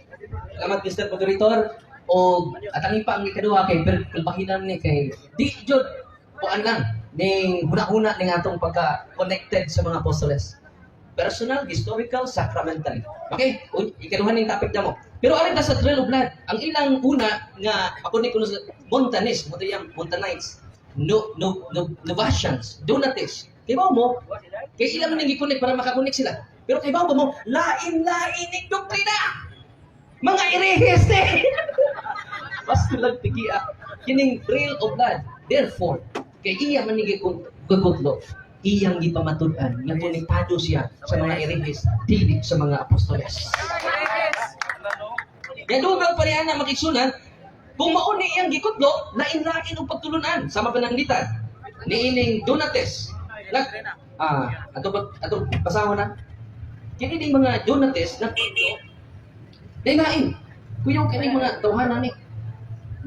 Salamat, Mr. Moderator. O atangi pa ang ikaduha kay kulbahinan ni kay di jud kuan lang ning huna-huna ning atong pagka connected sa mga apostoles. Personal, historical, sacramentally. Okay, ikaduha ning topic namo. Pero arin ta sa Trail of Blood, ang ilang una nga according kuno sa Montanist, mo yang Montanites, no, Novatians, Donatists. Kay ba mo? Kay ilang ning gi-connect para makakonect sila. Pero kay ba mo, lain-lain ning doktrina. Mga erehes eh. Basta lang tigia. Kining Trail of Blood. Therefore, kay iya man ni gikutlo, iyang gipamatud-an nga konektado siya sa mga erehes, dili sa mga apostoles. Kaya dugang pa niya na makigsunan, kung mao ni iyang gikutlo, lain-lain ang pagtulunan sa mapananglitan. Niining Donates, nag, ato, ato, basahon na. Kini ning mga Donates, nagkutlo, lain-lain. Kuyaw kini mga tawhana ni.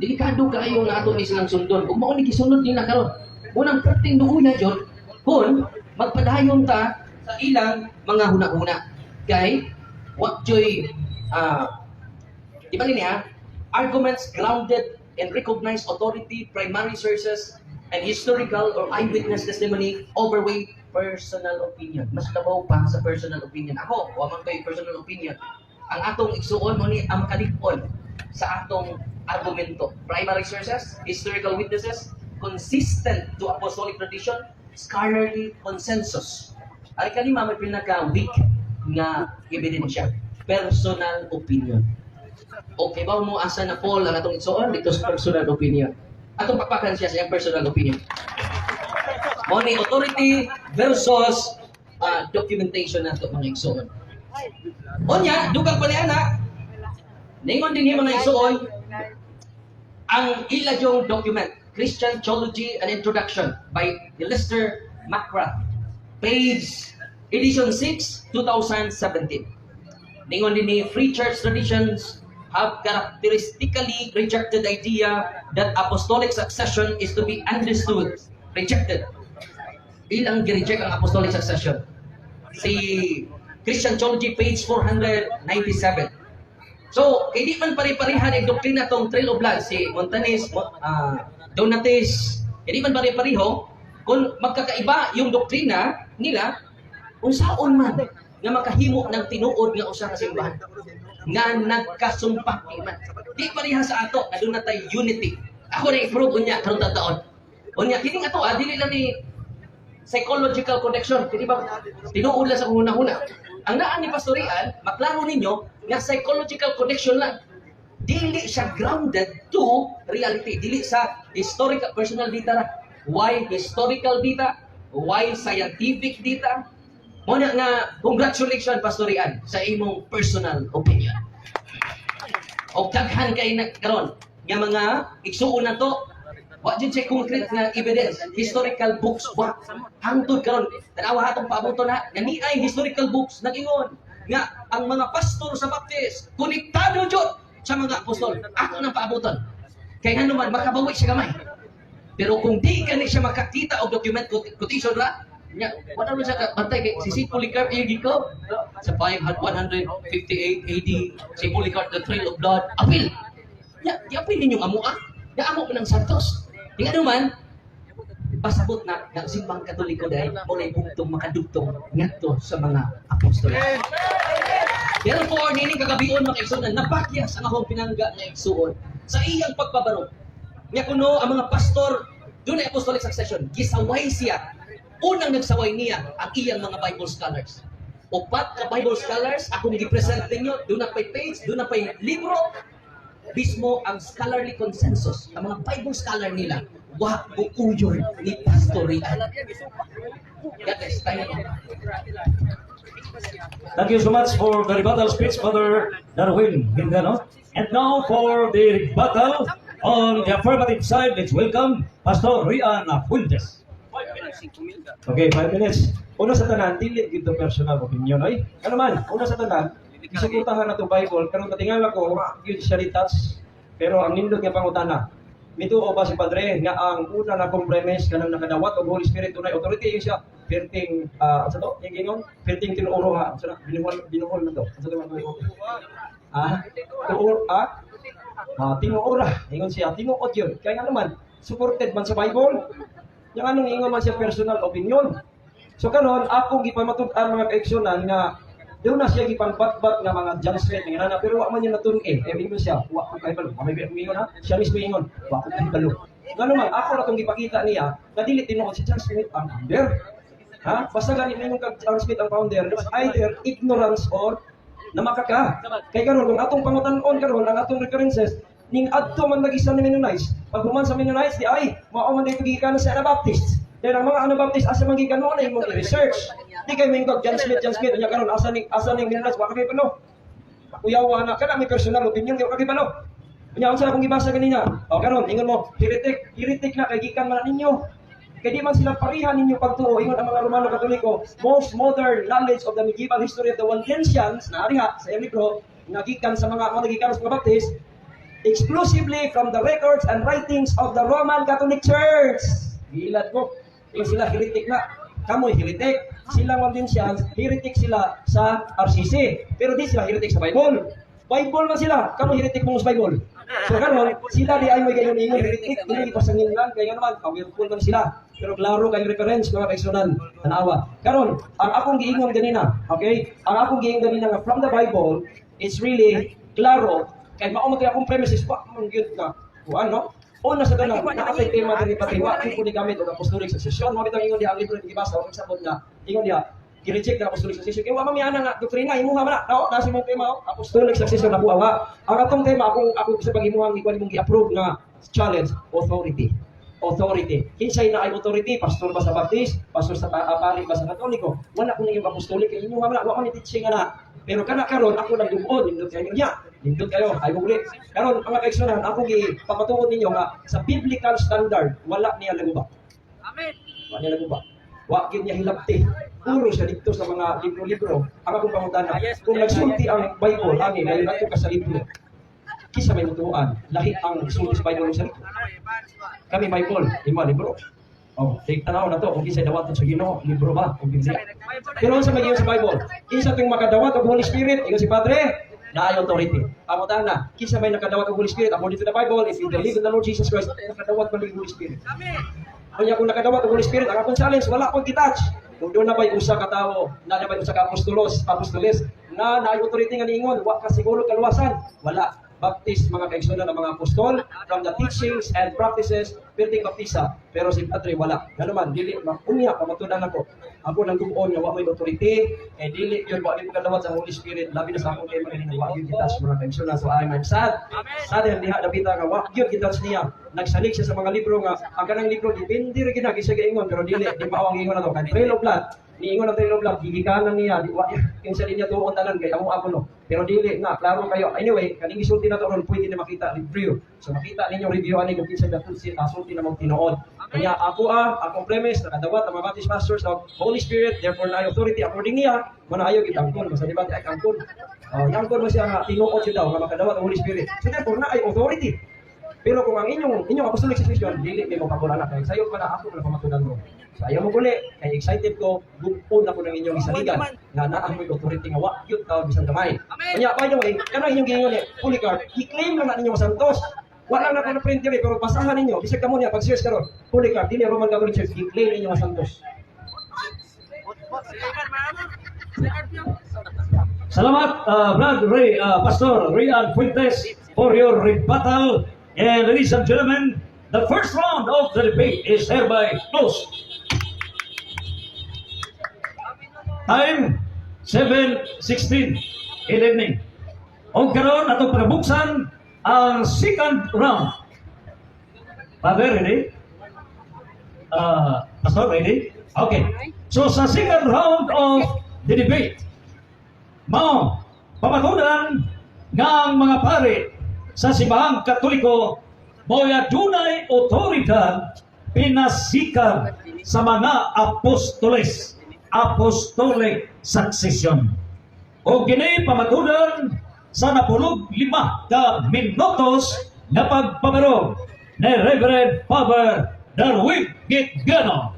Delikado kaayo nga ato ni silang sundon. Ug mao ni gisunod nila karon. Unang perting duula jud kung magpadayon ta sa ilang mga huna-huna. Kay wa joy di ba niya? Arguments grounded in recognized authority, primary sources, and historical or eyewitness testimony overweigh personal opinion. Mas labaw pa sa personal opinion. Ako, wa man kay personal opinion. Ang atong igsuon mo ni ang makalig-on sa atong argumento. Primary sources, historical witnesses, consistent to apostolic tradition, scholarly consensus. Ari kalima may pinaka-weak nga ebidensya. Personal opinion. Okay ba mo asa na Paul ang atong igsuon dito sa personal opinion? Atong pakpakan siya sa iyang personal opinion. Mo ni authority versus documentation nato, mga igsuon. Unya, dugang pa niya na, ningon din mga igsuon, ang ila yung document, Christian Theology and Introduction by Lester McGrath, page edition 6, 2017. Ningon din ni Free Church traditions have characteristically rejected the idea that apostolic succession is to be understood. Rejected. Ilang gi-reject ang apostolic succession. Si Christian Theology, page 497. So, kay di man pare-pareha ang doktrina tong Trail of Blood, si Montanis, Donatis, hindi man pare-pareho, kung magkakaiba yung doktrina nila, unsaon man nga makahimo ng tinuod nga usa ka simbahan nga nagkasumpak man. Di pareha sa ato, aduna tay unity. Ako na i-prove unya karon taon. Unya kining ato dili lang ni psychological connection, kini ba tinuod lang sa hunahuna. Ang naa ni Pastorian, maklaro ninyo nga psychological connection lang. Dili siya grounded to reality, dili sa historical personal data ra. Why historical data? Why scientific data? Mo na nga congratulations, Pastorian, sa imong personal opinion. Og daghan kay na karon nga mga igsuon na to, wa jud siya concrete nga evidence, historical books wa. Hangtod karon, tanawa atong paabuton na nga ni ay historical books nag-ingon nga ang mga pastor sa Baptist konektado jud sa mga apostol. Ako nang paabuton. Kay ngano man makabawi siya gamay. Pero kung di ka ni siya makakita og document, quotation ra, nya wala man siya ka bantay kay si St. Polycarp iya gikaw sa 5 158 AD, si Polycarp, the Trail of Blood appeal. Nya gi-appeal ninyong amoa. Nya amo man ang Santos. Di nga naman pasabot na ng Simbang Katoliko dahil mo na bugtong makadugtong ngadto sa mga apostol. Therefore, nining kagabion, mga igsuonan, napakyas ang akong pinangga nga igsuon sa iyang pagpabaro. Nga kuno ang mga pastor, doon ay apostolic succession, gisaway siya. Unang nagsaway niya ang iyang mga Bible scholars. Upat ka Bible scholars, akong gi-present ninyo, doon na pay page, doon na pay libro, mismo ang scholarly consensus, ang mga Bible scholar nila, wa uyon ni Pastor Rian. God bless. Tayo na. Thank you so much for the rebuttal speech, Father Darwin Hindano. And now for the rebuttal on the affirmative side, let's welcome Pastor Rian Fuentes. Okay, 5 minutes. Una sa tanan, dili gito personal opinion oy. Ano man, una sa tanan, isuportahan na itong Bible, pero katingala ko, wa gyud siya touch. Pero ang nindot nga pangutana, mituo ba si Padre nga ang una na akong premise kanang nakadawat og Holy Spirit dunay authority yung siya perting sa to yung ingon perting tinuuro ha sa binuhol binuhol na to sa to? Tuor tinuora ingon siya, tinuod yun kaya nga naman supported man sa Bible. Yang anong ingon man siya personal opinion. So karon akong gipamatud-an, mga kaigsunan, nga Doon na siya gipangbatbat nga mga John Smith nga nana, pero wa man niya natun-e. Eh, ingon siya, "Wa ko kahibalo." Wa may ingon ha. Siya mismo ingon, "Wa ko kahibalo." Ngano man ako ra tong gipakita niya na dili tinuod si John Smith ang founder. Ha? Basta gani ningon kag John Smith ang founder, it's either ignorance or namakaka. Kay karon kung atong pangutan-on karon ang atong references ning adto man lagi sa Mennonites. Pag human sa Mennonites di ay mao man dito gikan sa Anabaptist. Then ang mga Anabaptist asa man gikan mo na imong i-research. Di kay moingon John Smith, John Smith, unya karon asa ning Mennonites, wa ka kahibalo. Kuyawa na kana may personal opinion kay wa ka kahibalo. Unya unsa akong gibasa ganina? O karon ingon mo heretic, heretic na kay gikan man ninyo. Kay di man sila pareha ninyo pagtuo, ingon ang mga Romano Katoliko, most modern knowledge of the medieval history of the Waldensians, na ariha sa iyang libro, nga gikan sa mga gikan sa mga Baptist, exclusively from the records and writings of the Roman Catholic Church. Gilat ko. Ingon sila heretic na. Kamoy heretic. Sila Waldensians, heretic sila sa RCC. Pero di sila heretic sa Bible. Bible man sila. Kamoy heretic mo sa Bible. So karon sila di ay may gayon ingon heretic, dili ipasangin lang kay nga naman powerful man sila. Pero klaro kay reference, mga kaigsuonan, tanawa. Karon, ang akong giingon ganina, okay? Ang akong giingon ganina nga from the Bible, it's really klaro kay mao man akong premises, wa man gyud ka kuan, no? Una sa tanan, naa tay tema diri pati wa ko ni gamit og apostolic succession. Mao bitong ingon diha ang libro ni gibasa og sabot nga ingon diha gi-reject na apostolic succession. Kay wa man mi ana nga doktrina, imuha man na. No, nasa imong tema oh, apostolic succession na wa. Ang atong tema, akong ako sa pag-imuhang ikuan imong gi-approve nga challenge, authority. Authority. Kinsay na ay authority? Pastor ba sa Baptist? Pastor sa pari ba sa Katoliko? Wala ko nang apostolic kay inyo man wa man ni teaching ana. Pero kana karon ako nang duon, nindot kayo niya. Nindot kayo, ay uli. Karon mga kaigsuonan, ako gi papatuod ninyo nga sa biblical standard wala niya laguba. Amen. Wa niya laguba. Wa gyud niya hilabti. Puro siya dito sa mga libro-libro. Ang akong pangutana, kung nagsulti ang Bible, ani, ngayon ato ka sa libro, kinsa may mutuan, lahi ang sulti sa Bible sa libro. Kami Bible, lima libro. Oh, take tanaw na to kung kinsay dawaton sa Ginoo, libro ba o Biblia. Pero unsa may sa Bible? Kinsa tuwing makadawat og Holy Spirit, ingon si Padre, naay authority. Pangutana, kinsa may nakadawat og Holy Spirit? According to the Bible, if you believe in the Lord Jesus Christ, nakadawat man ang Holy Spirit. Kanya kung nakadawat og Holy Spirit, ang akong challenge, wala akong gitouch. Kung doon na ba'y usa ka tawo, na na ba'y usa ka apostolos, apostoles, na naay authority nga niingon, wa ka siguro kaluwasan. Wala. Baptist mga kaigsuonan ng mga apostol from the teachings and practices perting baptisa, pero si Padre wala. Ngano man dili maunya pamatunan ako, ako nang gumuon nga wa may authority eh, dili yun, wa gyud makadawat sa Holy Spirit, labi na sa akong tema kanina, wa gyud gitouch, mga kaigsuonan. So I'm sad sad ang diha dapita nga wa gyud gitouch niya. Nagsalig siya sa mga libro nga ang kanang libro depende ra gyud na kinsa gaingon, pero dili di mao ang ingon ato kay Trail of Blood. Niingon ang Trail of Blood gigikanan niya, di wa kinsa niya tuon tanan kay amo ako, no? Pero dili na klaro kayo. Anyway, kaning gisulti na to ron pwede na makita review, so makita ninyo review ani kung kinsa gatulsi sulti na mong tinuod. Kanya ako akong premise, nakadawat ang mga Baptist pastors of Holy Spirit, therefore na authority according niya mo na ayo gid angkon basta di ba ay angkon, oh, angkon mo siya nga tinuod siya daw nga makadawat ang Holy Spirit, so therefore na ay authority. Pero kung ang inyong apostolic succession, dili may mapakula na kay sayo pa na ako na pamatunan mo. So ayaw mo guli, kay excited ko, gupon ako ng inyong isaligan nga naa mo'y authority nga wa gyud tawag bisan gamay. Kanya by the way, kanang inyong giingon ni Polycarp, i-claim lang na ninyo santos. Wala na ko na print diri, pero basahan ninyo, bisag kamo niya pag search karon. Polycarp dili Roman Catholic Church, i-claim ninyo nga santos. Salamat, Brad Ray, Pastor Rayan Fuentes, for your rebuttal. And ladies and gentlemen, the first round of the debate is hereby closed. Time, 7:16 in the evening. O karon atong pagabuksan ang second round. Father, ready? Pastor, ready? Okay. So sa second round of the debate, mao pamatunan nga ang mga pare sa simbahang Katoliko mo'y adunay otoridad pinasikan sa mga apostoles, apostolic succession. O kini pamatunan sa 45 ka minutos na pagpabarog ni Reverend Father Darwin Gitgano.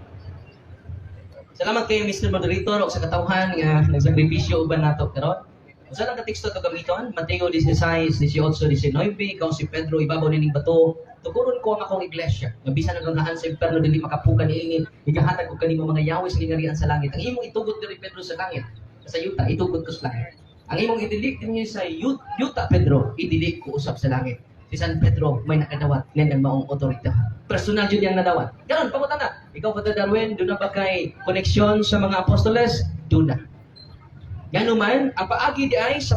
Salamat kayo, Mr. Moderator, ug sa katawhan nga nagsakripisyo uban nato karon. Usa lang ka teksto to gamiton, Mateo 16, 18, 19, "Ikaw si Pedro, ibabaw nining bato tuguron ko ang akong iglesia. Nga bisan ang ganghaan sa imperno dili makapukan niini, igahatag ko kanimo mga yawi sa gingharian sa langit. Ang imong itugot diri, Pedro, sa langit, Sa yuta, itugot ko sa langit. Ang imong idili ninyo sa yuta, Pedro, idili ko usab sa langit. Si San Pedro may nakadawat nga maong otoridad. Personal jud yang nadawat. Karon pangutana, ikaw, Father Darwin, duna ba kay koneksyon sa mga apostoles? Duna. Ngano man, ang paagi di ay sa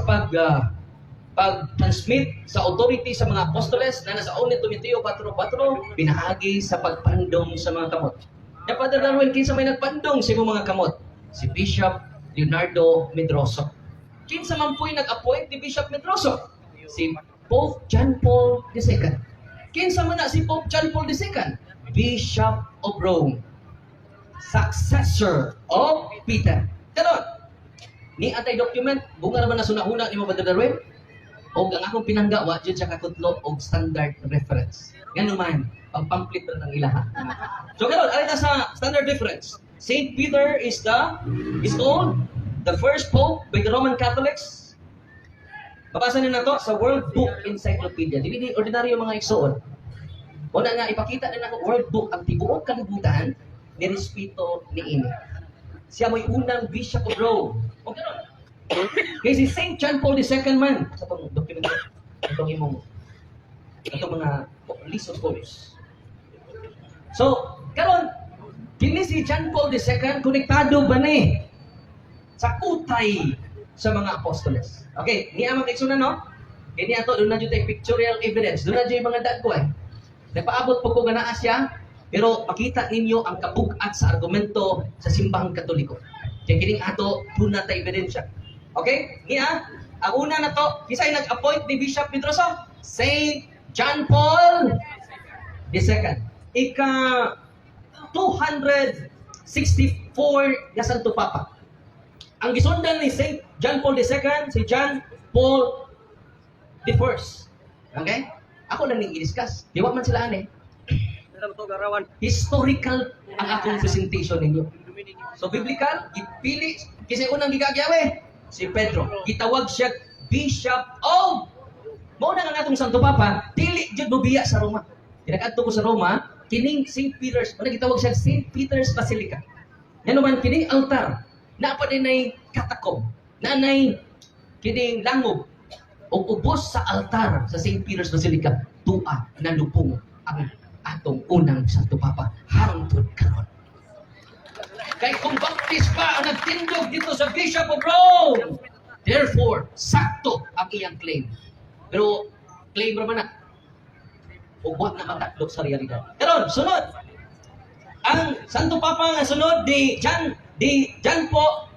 pag-transmit sa authority sa mga apostoles na nasa 1 Timoteo 4:4, pinaagi sa pagpandong sa mga kamot. Ya, Father Darwin, kinsa may nagpandong sa imong mga kamot? Si Bishop Leonardo Medroso. Kinsa man po'y nag-appoint ni Bishop Medroso? Si Pope John Paul II. Kinsa man na si Pope John Paul II? Bishop of Rome. Successor of Peter. Karon, ni atay document, bunga naman na sunahuna ni mo, Father Darwin. Og ang akong pinangga, wa jud siya kakutlo og standard reference. Ngano man, pag pamphlet ra ng ilaha. So karon, ari ta sa standard reference. Saint Peter is called the first pope by the Roman Catholics. Mabasa niyo na to sa World Book Encyclopedia. Dili di ordinaryo, mga igsoon. Una nga ipakita na nako World Book, ang tibuok kalibutan nirespeto niini. Siya mo'y unang Bishop of Rome. O karon, kay si Saint John Paul II man sa itong document, itong imong itong mga list of popes. So, karon kini si John Paul II, konektado ba ni sa utay sa mga apostoles? Okay, niya mga igsoon, no? Kini ato duna jud tay pictorial evidence. Duna jud mga dagko eh. Nagpaabot po ko nga naa siya, pero makita ninyo ang kabug-at sa argumento sa Simbahang Katoliko. Kaya kining ato duna tay ebidensya. Okay? Niya, ang una na to, kisay nag-appoint ni Bishop Pedroso? Saint John Paul II. Ika 264 nga Santo Papa. Ang gisundan ni Saint John Paul II, si John Paul I. Okay? Ako lang ning i-discuss. Di wa man sila ani. Historical ang akong presentation ninyo. So biblical, gipili kasi unang gigagyawe si Pedro. Gitawag siya Bishop of. Mao na nga atong Santo Papa, dili jud mobiya sa Roma. Kinakadto ko sa Roma, kining St. Peter's, wala gitawag siya St. Peter's Basilica. Ngano man kining altar, naa pa dinay catacomb, naanay kining langob ug ubos sa altar sa St. Peter's Basilica, tua nalupong ang atong unang Santo Papa hangtod karon. Kay kung Baptist pa ang nagtindog dito sa Bishop of Rome, therefore, sakto ang iyang claim. Pero claim ra man na. Ug wa na mataklok sa realidad. Karon, sunod. Ang Santo Papa nga sunod di John Paul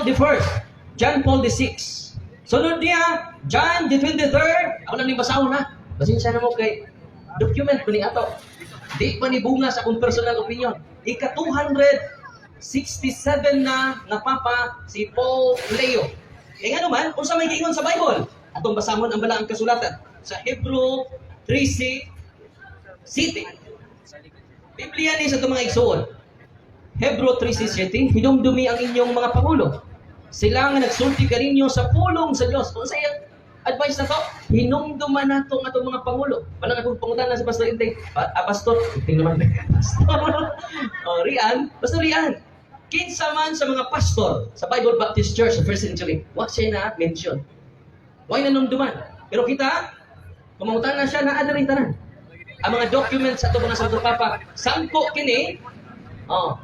the First, John Paul the Sixth. Sunod niya, John the 23rd. Ako lang ning basahon ha. Pasensya na mo kay document ko ni ato. Di pa ni bunga sa akong personal opinion. Ika 267 na nga papa si Pope Leo. Kaya nga naman, kung sa may giingon sa Bible, atong basahon ang balaang kasulatan sa Hebrew 13:7. Biblia ni sa itong mga igsuon. Hebrew 13:7, "Hinumdumi ang inyong mga pangulo. Sila nga nagsulti kaninyo sa pulong sa Diyos." Kung sa iyang advice na to, hinumduman nato ang atong mga pangulo. Wala nga kung pangutana sa Pastor Inteng, Pastor, Inteng naman, Pastor, oh, Rian, Pastor Rian, kinsa man sa mga pastor sa Bible Baptist Church sa first century, wa siya na mention. Why nanumduman? Pero kita, pamangutana siya, naa rin tanan. Ang mga documents sa atong mga Santo Papa, sangko kini, oh,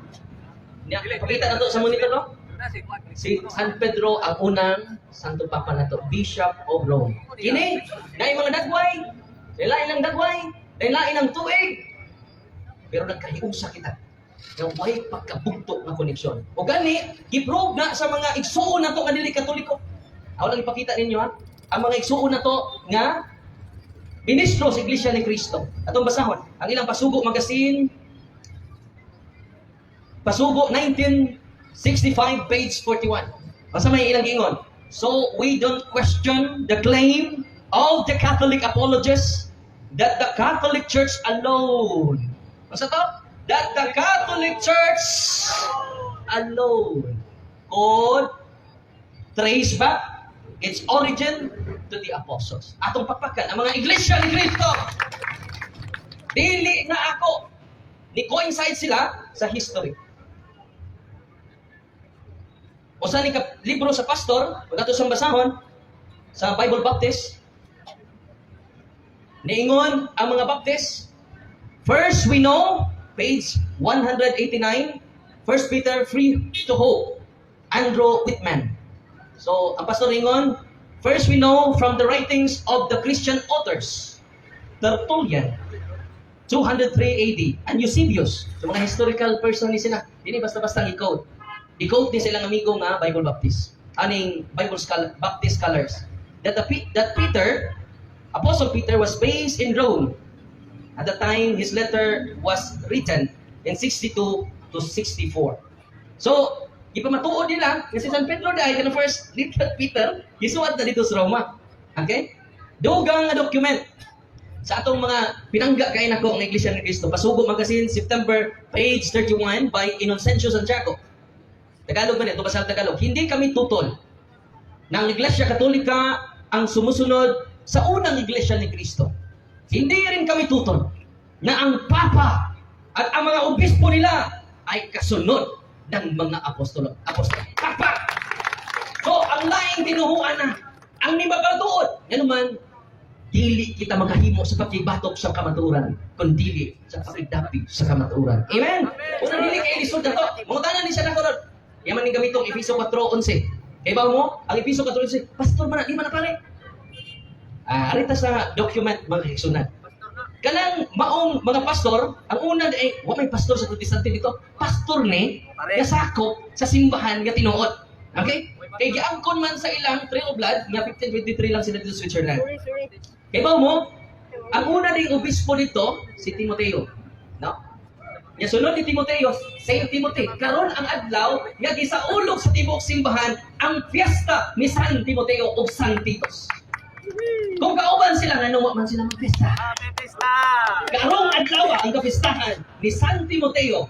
niya, pakita na to sa monitor, no? Si San Pedro ang unang Santo Papa nato, Bishop of Rome. Kini, naay mga dagway, lain ang dagway, lain ang tuig, pero nagkahiusa kita nga way pagkabugto nga koneksyon. O gani, giprove na sa mga igsuon nato nga dili Katoliko. Ako lang ipakita ninyo ha. Ang mga igsuon nato nga ministro sa Iglesia ni Cristo. Atong basahon, ang ilang Pasugo magazine, Pasugo 1965 page 41. Basta may ilang giingon. "So we don't question the claim of the Catholic apologists that the Catholic Church alone." Basta to? "That the Catholic Church alone could trace back its origin to the apostles." Atong pakpakan ang mga Iglesia ni Cristo. Dili na ako. Ni coincide sila sa history. Usa ni ka libro sa pastor, ug ato siyang basahon sa Bible Baptist. Niingon ang mga Baptist, first we know, page 189, 1 Peter 3 to Hope, Andrew Whitman. So, ang pastor ingon, first we know from the writings of the Christian authors, Tertullian, 203 AD, and Eusebius. So, mga historical person ni sila. Dili basta-basta ang i-quote. I-quote ni silang amigo nga Bible Baptist. Aning Bible scholar, Baptist scholars. That Peter, Apostle Peter, was based in Rome at the time his letter was written in 62 to 64. So, ipamatuod nila kasi San Pedro dahil kanang first little Peter, gisuwat na dito sa Roma. Okay? Dugang nga document sa atong mga pinangga kay nako ang Iglesia ni Cristo. Pasugo Magazine, September, page 31 by Inocencio Santiago. Tagalog man ito, basta Tagalog. Hindi kami tutol na ang Iglesia Katolika ang sumusunod sa unang Iglesia ni Cristo. Hindi rin kami tutol na ang Papa at ang mga obispo nila ay kasunod ng mga apostolo. Apostol. Pakpak! So, ang laing tinuhuan na, ang nimabatuod, ngano man, dili kita makahimo sa pakibatok sa kamatuoran, kun dili sa pakigdapig sa kamatuoran. Amen? Una, dili kay lisod na to. Mangutana ni siya na karon. Yaman ni gamitong Efeso 4:11. Kay ba mo? Ang Efeso 4:11, pastor man na, di man na pare. Ah, arita sa document, mga kaigsuonan. Kanang maong mga pastor, ang una ay wa may pastor sa Protestante dito. Pastor ni nga sakop sa simbahan nga tinuod. Okay? Kay giangkon man sa ilang Trail of Blood nga 1523 lang sila dito sa Switzerland. Kay ba mo? Ang una ding obispo dito si Timoteo. No? Nya sunod ni Timoteo, Saint Timothy. Karon ang adlaw nga gisaulog sa tibuok simbahan ang fiesta ni San Timoteo ug San Titos. Kung kauban sila, ngano wa man sila magpista? Karong adlaw ang kapistahan ni San Timoteo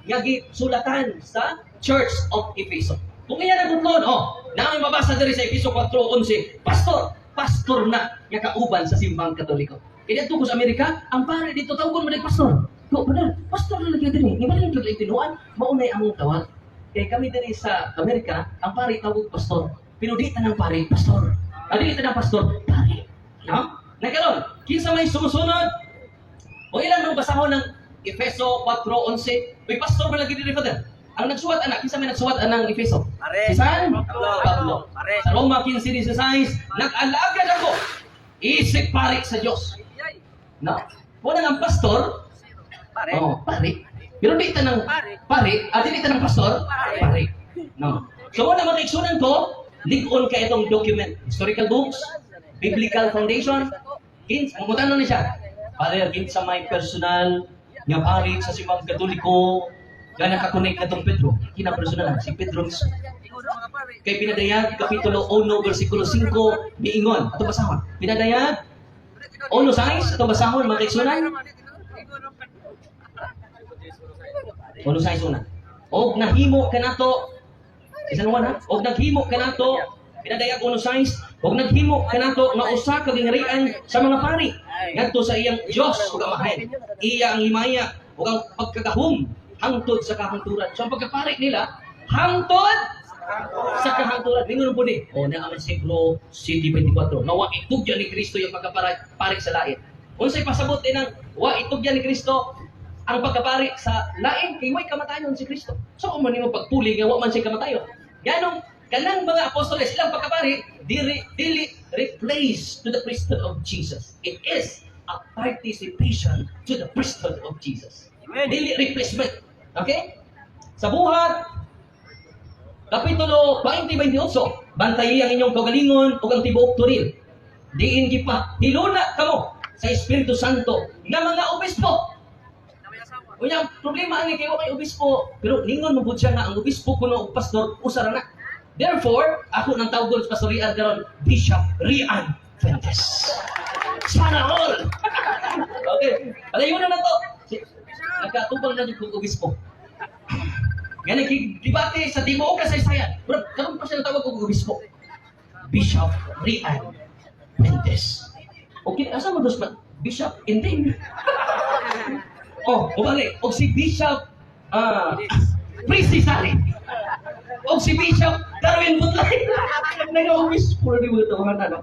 nga gisulatan sa Church of Efeso. Kung iya na butlon, oh, namin mabasa diri sa Efeso 4:11, pastor, pastor na nga kauban sa simbang Katoliko. Kaya dito ko sa Amerika, ang pare dito tawgon mo pastor. Ko, brother, pastor na lagi diri. Ni ba rin tinuan, maunay among tawag. Kay kami diri sa Amerika, ang pare tawag pastor. Pero di tanang pare, pastor. Ah, di tanang pastor, pare. No? Nagkaroon, kinsa may sumusunod? O ilan nung basahon ng Efeso 4:11? May pastor ba lagi diri, Father? Ang nagsuwat anak, kinsa may nagsuwat anang Efeso? Pare. Si San? Pablo. Pablo. Pare. Sa Roma 15:16, nag-alagad ako isip pare sa Dios. No? Muna ang pastor, Pare. oh, pare. Pero di tanang Pare. pare, ah, di tanang pastor, Pare. Pare. No. So muna mga igsunan ko, lig-on ka itong document. Historical books, biblical foundation, kins, mangutana ni siya. Father, kinsa may personal nga pari sa simbang Katoliko nga nakakonect na tong Pedro? Kina personal si Pedro mismo. Kay Pinadayag, Kapitulo 1, versikulo 5, miingon. Ato basahon. Pinadayag, 1:6, ato basahon, mga kaigsunan. 1:6 una. Og nahimo kanato, bisan una, ha? Og naghimo kanato, Pinadayag 1:6, og naghimo kanato nga usa ka gingharian sa mga pari ngadto sa iyang Dios ug Amahan. Iya ang himaya ug ang pagkagahom hangtod sa kahangturan. So ang pagkapari nila hangtod sa kahangturan. Ningon po ni, o naa man siglo City 24, nga wa itugyan ni Kristo yung pagkapari pari sa lain. Unsay pasabot din ang wa itugyan ni Kristo ang pagkapari sa lain kay way kamatayon si Kristo? So man nimo pagpuli nga wa man siya kamatayon? Ganong kanang mga apostoles, ilang pagkapari dili dili replace to the priesthood of Jesus. It is a participation to the priesthood of Jesus. Amen. Dili replacement. Okay? Sa Buhat Kapitulo 20:28, bantayi ang inyong kaugalingon ug ang tibuok toril. Diin gipa hiluna kamo sa Espiritu Santo nga mga obispo. Unya, problema ani kay wa may obispo, pero ningon mo pud siya nga ang obispo kuno og pastor usa ra na. Therefore, ako nang tawgon sa Pastor Rian karon, Bishop Rian Fuentes. Sana all. Okay. Padayon na to. Nagkatubang na jud kog obispo. Gani kay debate sa tibuok kasaysayan. Pero karon pa siya natawag og obispo. Bishop Rian Fuentes. Okay, asa mo dos man? Bishop Inding. Oh, ubali, og si Bishop Prisi Sari. Og si Bishop Darwin Butlay. Nag-obispo ni mo ito mga ano.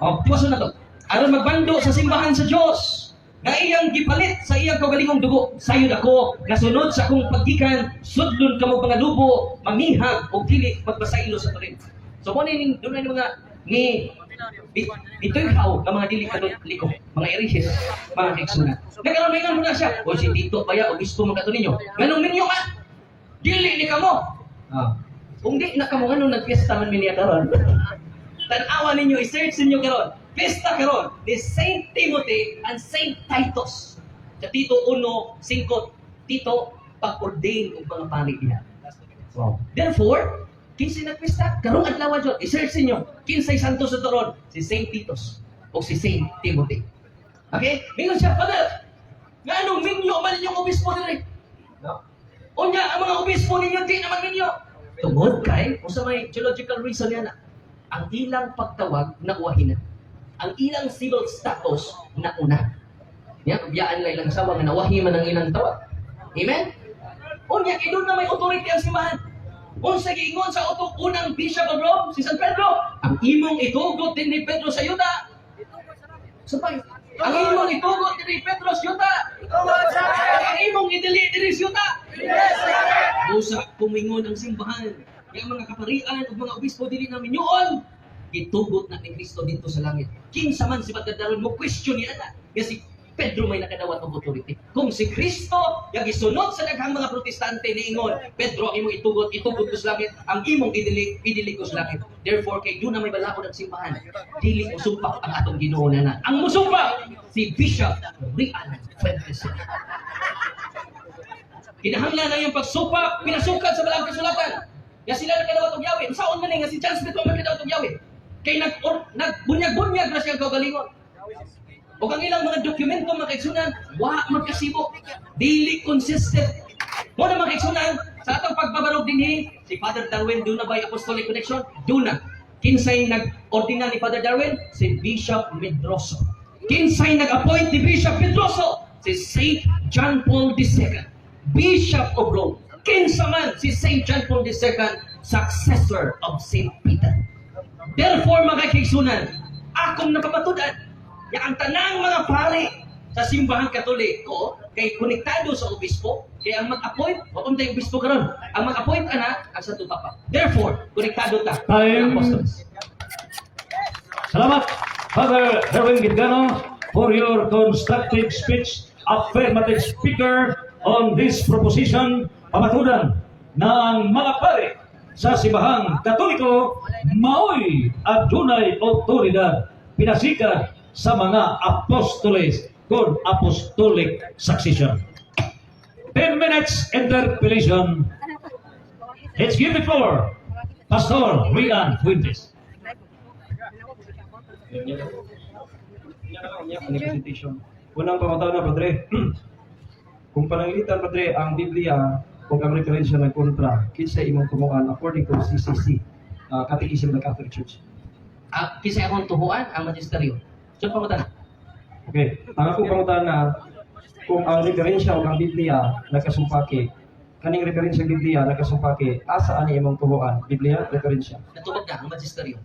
Oh, tiwason na to. Aron magbando sa simbahan sa Dios nga iyang gipalit sa iyang kaugalingong dugo. Sayod ako, nasunod sa akong paggikan, sudlon kamo mga lubo, mangihag og dili magpasaylo sa turin. So mo ni doon na mga ni ito'y how nga mga dili Katoliko, mga erihes, mga kaigsunan. Nagkaroon may mo na siya. O si Tito baya, obispo man kato ninyo. Nganong minyo ka? Dili ni kamo. Ah. Kung di na kamo, nganong nagpiyesta man mi niya karon? Tan-awa ninyo, i-search ninyo karon. Pista karon ni Saint Timothy and Saint Titus. Sa Tito 1:5, Tito pag-ordain og mga pari niya. Wow. Therefore, kinsay nagpista karong adlaw jud, i-search ninyo kinsay santo sa turon, si Saint Titus o si Saint Timothy. Okay? Mingon siya, "Father, nganong minyo man inyong obispo diri? No? Unya, ang mga obispo ninyo, di naman minyo." Tungod kay, kung sa may theological reason yan, ang ilang pagtawag na uwahin na. Ang ilang civil status na una. Ya, biyaan lang ilang asawa nga nawahi man ang ilang tawag. Amen? Unya, kay doon na may authority ang simbahan. Unsa giingon sa utong unang Bishop of Rome, si San Pedro, "Ang imong itugot din ni Pedro sa yuta." Sabay, "Ang imong itugot din ni Pedro sa yuta. Ang imong idili diri sa yuta." Busa kumingon ang simbahan, yang mga kaparian ug mga obispo dili na minyoon, gitugot na ni Kristo dito sa langit. Kinsa man si Pagdadaron mo question niya na nga si Pedro may nakadawat og authority? Kung si Kristo yang gisunod sa daghang mga Protestante niingon, "Pedro, ang imong itugot, itugot ko sa langit, ang imong idili, idili ko sa langit." Therefore, kay doon na may balaod ang simbahan, dili musumpak ang atong Ginoo na. Ang musumpak si Bishop Rian Fuentes. Kinahanglan na iyang pagsupak, pinasukat sa Balaang Kasulatan. Nga sila nakadawat og yawi. Saon man ni nga si John Smith wa man nakadawat og yawi? Kay nag or, nagbunyag-bunyag na siyang kaugalingon. O ang ilang mga dokumento, mga kaigsunan, wa magkasibo. Dili consistent. Mo na, mga kaigsunan, sa atong pagbabarog dinhi, si Father Darwin, duna ba apostolic connection? Duna. Kinsay nag-ordina ni Father Darwin? Si Bishop Medroso. Kinsay nag-appoint ni Bishop Medroso? Si Saint John Paul II, Bishop of Rome. Kinsa man si Saint John Paul II? Successor of Saint Peter. Therefore, mga kaigsunan, akong napamatud-an nga ang tanang mga pare sa Simbahang Katoliko kay konektado sa obispo, kay ang mag-appoint, wa tayo obispo karon. Ang mag-appoint ana ang Santo Papa. Therefore, konektado ta Time. sa apostles. Salamat, Father Erwin Gitgano, for your constructive speech, affirmative speaker on this proposition, pamatudan na ang mga pare sa Simbahang Katoliko maoy adunay otoridad pinasika sa mga apostoles con apostolic succession. 10 minutes interpellation. Let's give the floor, Pastor Rian Fuentes. Yan ang presentation. Unang pangutana, Padre. Kung pananglitan, Padre, ang Biblia kung ang referensya ng kontra, kinsa imong tumuan according to CCC, Catechism of the Catholic Church? Ah, kinsa akong tuhuan? Ang magisteryo. So pangutana. Okay, ang akong pangutana, kung ang referensya o ang Biblia nagkasumpaki, kaning referensya ng Biblia nagkasumpaki, asa ani imong tuhuan? Biblia, referensya? Natubag na ang magisteryo.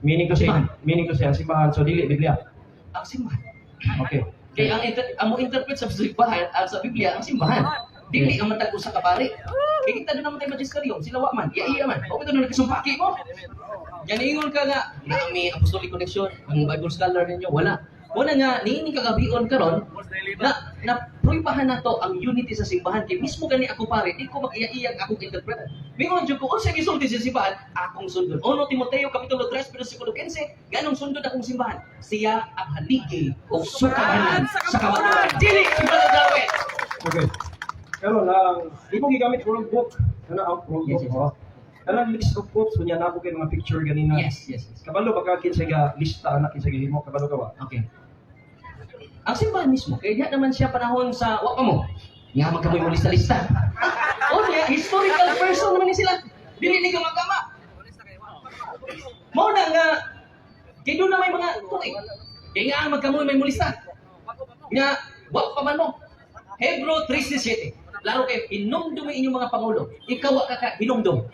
Meaning to say, ang simbahan, so dili Biblia. Ang simbahan. Okay. Kaya ang mo interpret sa simbahan, ang sa Biblia, ang simbahan. Dili ang matag usa ka pare. Kaya kita doon naman tayo magisteryo, sila wa man, iya iya man. O ito na nagkasumpaki mo. Yan ingon ka nga, na may apostolic connection, ang Bible scholar ninyo, wala. Wala nga, niini kagabion karon na na pruibahan nato ang unity sa simbahan kay mismo gani ako pare, di ko mag-iya-iyag akong interpret. Mingon jud ko unsa gisulti sa simbahan, akong sundon. 1 Timoteo kapitulo 3 bersikulo 15, ganong sundon akong simbahan. Siya ang haligi o sukahanan sa kamatuoran. Dili si Brother Darwin. Okay. Pero ang imong gigamit rule book, kana ang rule book, Yes. oh. Kanang list of quotes kunya na ko kay mga picture ganina. Yes. Kabalo ba ka kinsa ga lista ana, kinsa gihimo, kabalo ka ba? Okay. Ang simbahan mismo, kaya diya naman siya panahon sa wa pa mo. Nga magkamoy mo lista-lista. O niya, historical person naman ni sila. Dili ni gamagama. Mao na nga kay doon na may mga tuig. Kaya nga ang magkamoy may mulista. Nga wa pa man mo. Hebrew 3:17. Laro kay hinumdum inyong mga pangulo. Ikaw wa ka ka hinumdum.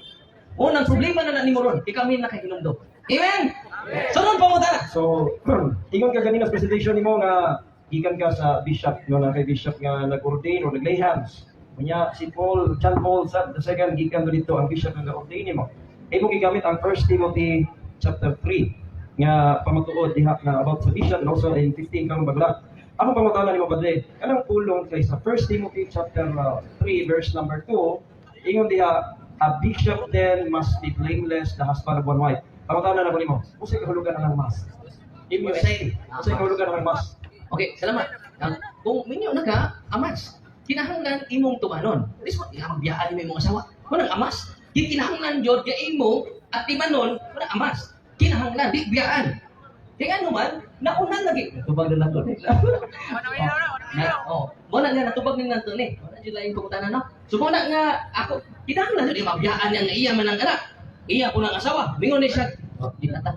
Unang problema na na nimo ron, kay kami nakahinumdom. Amen. Sunod pangutana. So, ingon ka ganina sa presentation nimo nga gikan ka sa bishop, no, na kay bishop nga nag-ordain o nag-lay hands. Unya si Paul, John Paul sa the second, gikan dito ang bishop nga nag-ordain nimo. Imo gigamit ang 1 Timothy chapter 3 nga pamatuod diha na about sa bishop and also in 15 kang bagla. Ako pangutana nimo, Padre, kanang pulong kay sa 1 Timothy chapter 3 verse number 2, ingon diha, "A bishop then must be blameless, the husband of one wife." Pangutana na ko nimo, unsay kahulugan ang must? If you say, unsay kahulugan ang must? Okay, salamat. Kung minyo na ka, a must. Kinahanglan imong tumanon. This one, magbiyaan nimo imong asawa. Kunang a must. Di kinahanglan jud kay imo at timanon, kunang a must. Kinahanglan di biyaan. Kaya ano man, naunan lagi. Natubag na lang to. Na, oh, mo na nga natubag ni nanto ni. Wala jud laing pangutana, no. So mo na nga ako kinahanglan jud mabiyaan niya nga iya man ang anak. Iya ko nang asawa. Mingon ni siya, "Oh, di na ta.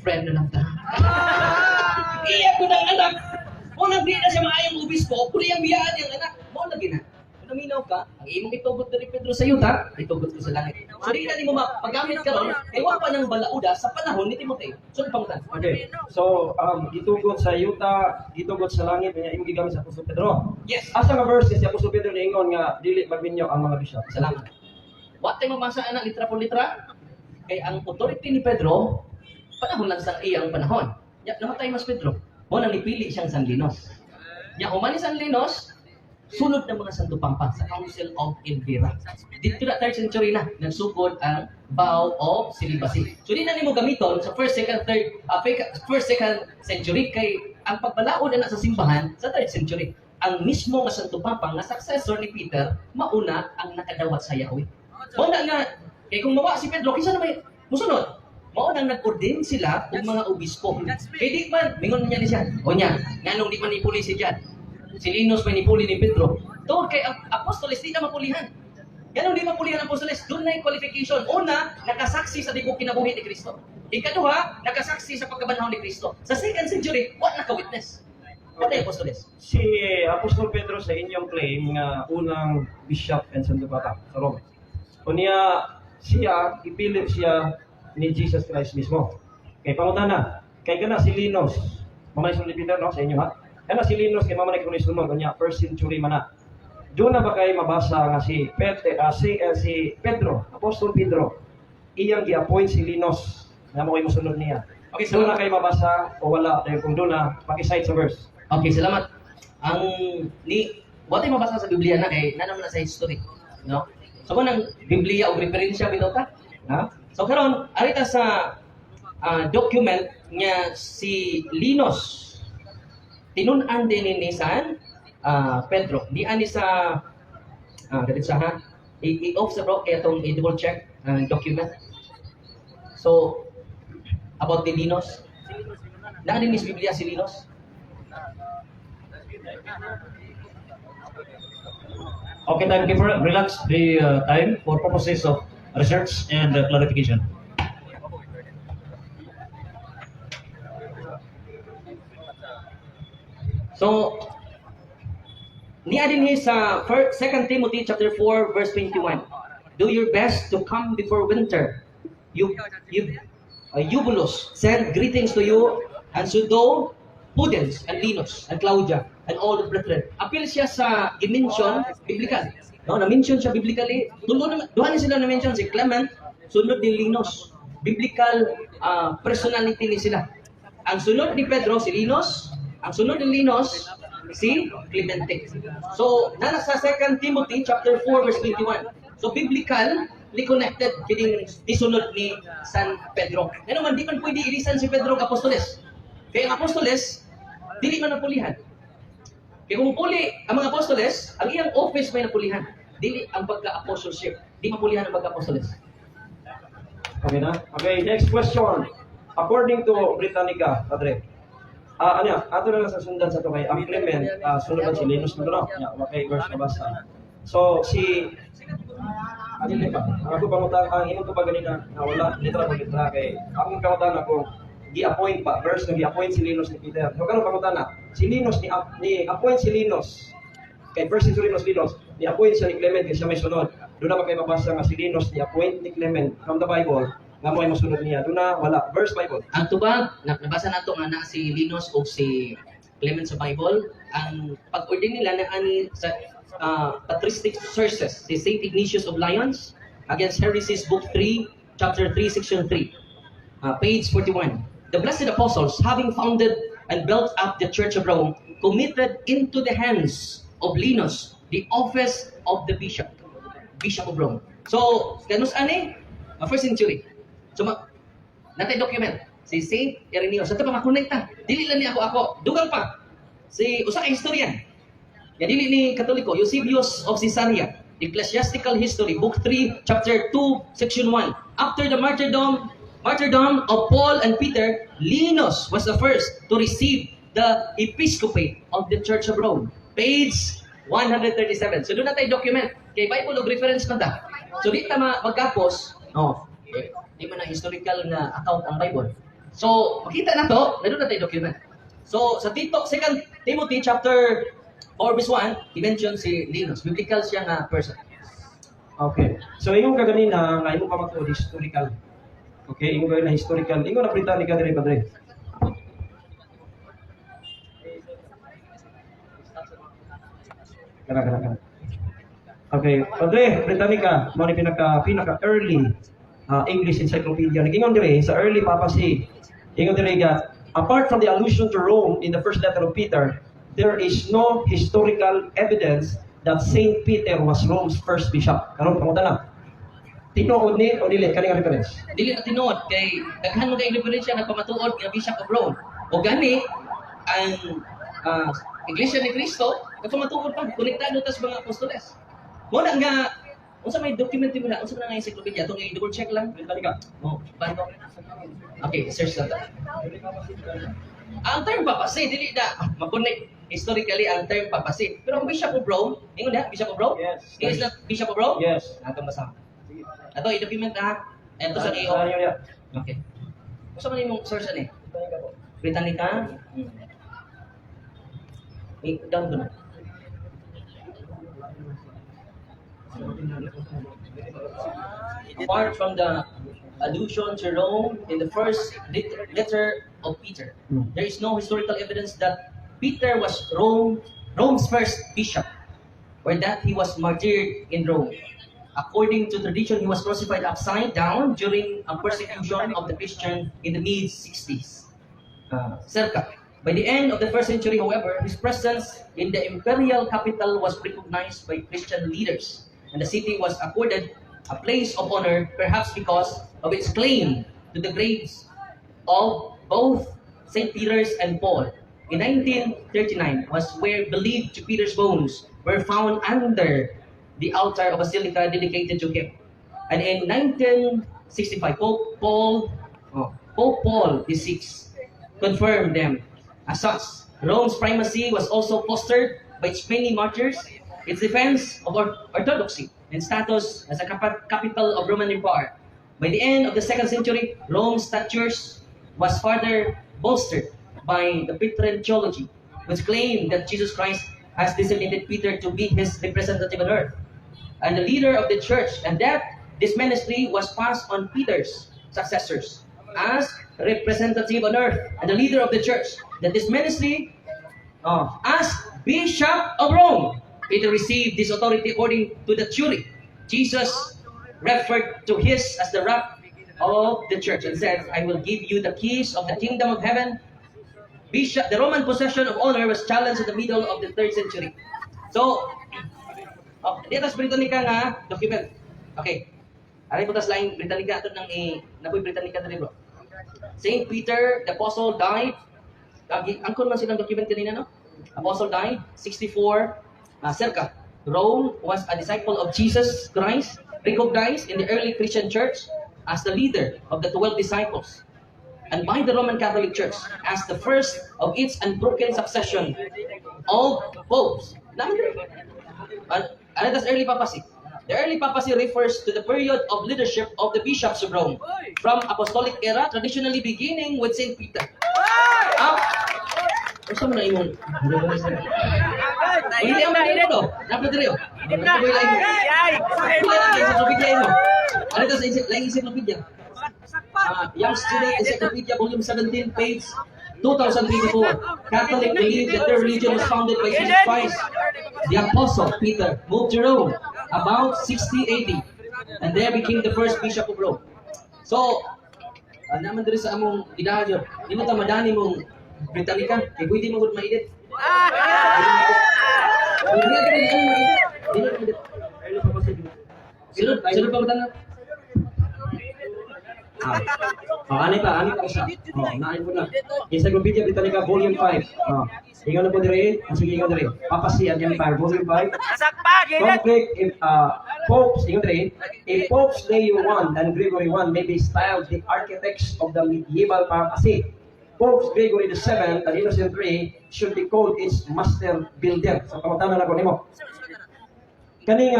Friend na lang ta." Iya ko ng anak. Unang di na siya maayong obispo, kung iyang biyaan niyang anak, mao lagi na. Kung naminaw ka, ang imong itugot diri, Pedro, sa yuta, itugot ko sa langit. So di na nimo mapagamit karon, kay wa pa nang balauda sa panahon ni Timoteo. So pangutan. Okay. So, gitugot sa yuta, gitugot sa langit, nga imong gigamit sa Apostol Pedro. Yes. Asa nga verse si Apostol Pedro niingon nga dili magminyo ang mga bishop? Salamat. Wa tay mabasa ana litra por litra? Kay ang authority ni Pedro, panahon lang sa iyang panahon. Ya, namatay mas Pedro. Mo nang nipili siyang San Linos. Ya, human ni San Linos, sunod ng mga Santo Papa sa Council of Elvira. Dito na 3rd century na nagsugod ang vow of celibacy. So di na nimo gamiton sa first, second, third, first, second century kay ang pagbalaod na sa simbahan sa 3rd century. Ang mismo nga Santo Papa nga successor ni Peter mauna ang nakadawat sa Yahweh. Mao na nga kay kung mawa si Pedro, kinsa na may musunod? Mao nang nag-ordain sila og mga obispo. Kay di man mingon niya ni siya. O niya, nganong di man nipuli si John? Si Linus may nipuli ni Pedro. Tungod kay ang apostoles di na mapulihan. Ganun di mapulihan ang apostoles, doon na yung qualification. Una, nakasaksi sa tibok kinabuhi ni Kristo. Ikaduha, nakasaksi sa pagkabanhaw ni Kristo. Sa second century, wa naka-witness. Wa na yung apostoles. Si Apostol Pedro sa inyong claim nga unang bishop and Santo Papa sa Rome. Unya siya, ipili siya ni Jesus Christ mismo. Kay pangutana, kay kana si Linus, mamay ni Peter, no, sa inyo ha. Kana si Linus kay mama ni sunod unya first century man na. Doon na ba kay mabasa nga si Pedro, Apostol Pedro, iyang gi-appoint si Linus nga mo mosunod niya? Okay, Doon na salamat. kay mabasa o wala? Dahil kung doon na, paki-cite sa verse. Okay, salamat. Ang ni wa tay mabasa sa Biblia na kay na naman na sa history, no? So kung ang Biblia og referensya bitaw ta. Ha? So karon arita sa document nga si Linus tinun-an din ni San Pedro. Di ani sa galit sa ha. I-off sa bro kaya itong i-double check ang document. So about the Linus. Naa din sa Biblia si Linus? Okay, timekeeper, relax the time for purposes of research and clarification. So, niya din sa 2 Timothy chapter 4 verse 21. "Do your best to come before winter. You Eubulus send greetings to you and so do Pudens and Linus and Claudia and all the brethren." Apil siya sa i-mention biblical. No, na-mention siya biblically. Tulo na duha ni sila na-mention, si Clement, sunod ni Linus. Biblical personality ni sila. Ang sunod ni Pedro si Linus, ang sunod ni Linus si Clemente. So, nana sa 2 Timothy chapter 4 verse 21. So biblical connected kining isunod ni San Pedro. Ngano man di man pwede ilisan si Pedro og apostoles. Kay ang apostoles dili man napulihan. Kay kung mupuli ang mga apostoles, ang iyang office may napulihan. Dili ang pagka-apostleship. Di mapulihan ang pagka-apostoles. Okay na? Okay, next question. According to Britannica, Padre, ano, ato na lang sa sundan sa to kay ang Clement, sunod man si Linus mo no? Ya, okay, verse mabasa. So, si ano ba? Ang ako pangutan, ang imong tubag ganina na wala litra ko litra kay akong pangutan ako gi-appoint pa verse nga gi-appoint si Linus ni Peter. So karon pangutan na, si Linus ni appoint si Linus kay first century mas Linus, ni appoint siya ni Clement kay siya may sunod. Duna ba kay mabasa nga si Linus ni appoint ni Clement from the Bible nga mo ay mosunod niya? Duna, wala verse Bible. Ang tubag, nabasa nato nga na si Linus o si Clement sa Bible, ang pag-ordain nila na ani sa patristic sources, si Saint Ignatius of Lyons, Against Heresies, Book 3, Chapter 3, Section 3, page 41. "The blessed apostles, having founded and built up the Church of Rome, committed into the hands of Linus the office of the bishop of Rome." So, kanus ani? First century. So, natay document. Si Saint Irenaeus. Sa ito pa makonekta. Dili lang ni ako ako. Dugang pa. Si usa ka historian. Ya dili ni Katoliko, Eusebius of Caesarea. Ecclesiastical History, Book 3, Chapter 2, Section 1. "After the martyrdom of Paul and Peter, Linus was the first to receive the episcopate of the Church of Rome." Page 137. So duna tay document. Kay Bible og reference man ta. So di ta magkapos, no. Eh, di man na historical nga account ang Bible. So makita na to, na duna tay document. So sa Tito, 2 Timothy chapter 4 verse 1, he mentioned si Linus. Biblical siya nga person. Okay. So ingon ka ganina nga imong pamatuod historical. Okay, ingon ka na historical. Ingon na Britannica diri, padre. Kana kana kana. Okay, padre, Britannica, mao ni pinaka pinaka early English encyclopedia. Nagingon diri sa early papacy. Ingon diri nga, "Apart from the allusion to Rome in the first letter of Peter, there is no historical evidence that Saint Peter was Rome's first bishop." Karon pangutana. Tinuod ni o dili kani nga reference? Dili na tinuod kay daghan mo kay referensya nagpamatuod nga Bishop of Rome. O gani ang Iglesia ni Cristo nagpamatuod pa konektado tas mga apostoles. Mo na nga unsa may document mo na, unsa man nga encyclopedia atong i-double check lang. Britannica. Oh, bando. Okay, search lang ta. Ang term papacy dili na ma-connect historically ang term papacy. Pero ang Bishop of Rome, ingon na Bishop of Rome? Yes. He is not Bishop of Rome? Yes. Atong basa. Ato i-document ha. Ito sa iyo. Saan yun yan? Okay. Unsa man imong source ani? Britannica po. Britannica? Eh, down ko na. "Apart from the allusion to Rome in the first letter of Peter, there is no historical evidence that Peter was Rome's first bishop, or that he was martyred in Rome. According to tradition, he was crucified upside down during a persecution of the Christian in the mid-60s circa. By the end of the first century, however, his presence in the imperial capital was recognized by Christian leaders, and the city was accorded a place of honor, perhaps because of its claim to the graves of both St. Peter's and Paul. In 1939 was where believed to Peter's bones were found under the altar of basilica dedicated to him. And in 1965, Pope Paul VI confirmed them as such. Rome's primacy was also fostered by its many martyrs, its defense of orthodoxy, and status as a capital of Roman Empire. By the end of the second century, Rome's stature was further bolstered by the Petrine theology, which claimed that Jesus Christ has designated Peter to be his representative on earth and the leader of the church, and that this ministry was passed on Peter's successors as representative on earth and the leader of the church. That this ministry as Bishop of Rome. Peter received this authority according to the theory. Jesus referred to his as the rock of the church and said, 'I will give you the keys of the kingdom of heaven.' Bishop, the Roman possession of honor was challenged in the middle of the third century." So, oh, dito sa Britannica nga document. Okay. Ari ko tas laing Britannica ato nang i napoy Britannica diri, bro. Saint Peter the Apostle died. Angkon man silang document kanina, no? Apostle died 64 circa. Rome, was a disciple of Jesus Christ, recognized in the early Christian church as the leader of the 12 disciples and by the Roman Catholic Church as the first of its unbroken succession of popes. Naman diri. Ano das early papacy? The early papacy refers to the period of leadership of the bishops of Rome from apostolic era, traditionally beginning with Saint Peter. Up. Unsa man na imong Hindi ang mga do. Dapat diri oh. Wala na encyclopedia mo. Ano to sa laing encyclopedia? Young Student Encyclopedia, Volume 17, page 2024. Catholic believe that their religion was founded by Jesus Christ. The Apostle Peter moved to Rome about 60 AD and there became the first bishop of Rome. So, naman diri sa among idahan yun. Di mo ta madani mong Britannica, kay pwede mo gud ma-edit. Pwede nga gud mo ma-edit. Di mo ma-edit. Sunod, sunod pa ba? Ah. Oh, ani pa usa. Oh, naan ko na. Encyclopedia Britannica Volume 5. Oh. Ingon na po dire, ang sige, ingon dire. Papacy and Empire Volume 5. Conflict in popes, ingon dire, if Popes Leo I and Gregory I may be styled the architects of the medieval papacy, Popes Gregory VII and Innocent III should be called its master builder. So pangutana na ko nimo. Kaning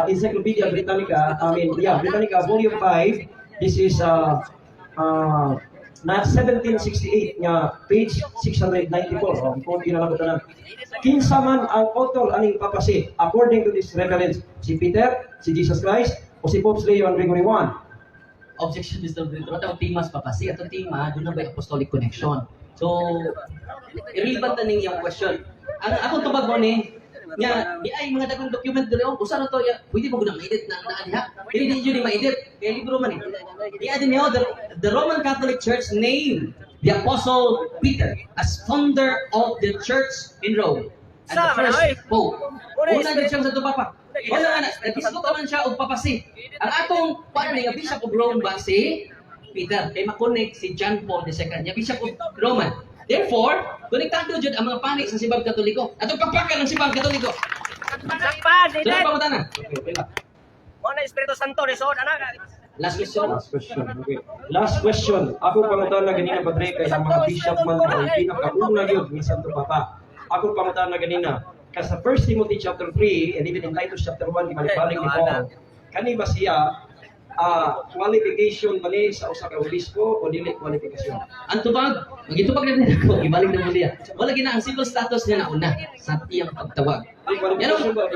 Encyclopedia Britannica, I mean, yeah, Britannica Volume 5, this is na 1768 nga page 694. Oh, quote na lang ko tanan. Kinsa man ang author aning papacy according to this reference? Si Peter, si Jesus Christ, o si Popes Leo and Gregory I? Objection, Mr. Moderator. Atong tema sa papacy. Atong tema, doon na ba apostolic connection? So, irrelevant na ning iyang question. Ang akong tubag mo ni, nga, di ay mga dagong document diri oh, usa na to, ya, pwede mo gud ma-edit na naan diha. Dili di yun ma-edit, kay libro man eh. Di din niyo, the Roman Catholic Church named the Apostle Peter as founder of the church in Rome and the first pope. Una gid siya sa papa. Wala nga na, naghisgot man siya og papacy. Ang atong paano nga Bishop of Rome ba si Peter kay ma-connect si John Paul II nga Bishop of Roman. Therefore, konektado jud ang mga panig sa Simbang Katoliko. Atong papakan ng Simbang Katoliko. Sunod pa mo tanan. Okay, pila. Mo na Espiritu Santo ni suod ana. Last question. Last question. Okay. Last question. Ako pangutana ganina, Padre, kay ang mga bishop man ang pinakauna gyud ni Santo Papa. Ako pangutana ganina kay sa 1 Timothy chapter 3 and even in Titus chapter 1 gibalik-balik ni Paul. Kani ba siya qualification ba ni sa usa ka obispo o dili qualification? Ang tubag, magitubag na din ako, ibalik na muli. Wala gina ang civil status niya nauna sa iyang pagtawag. Dili qualification ba?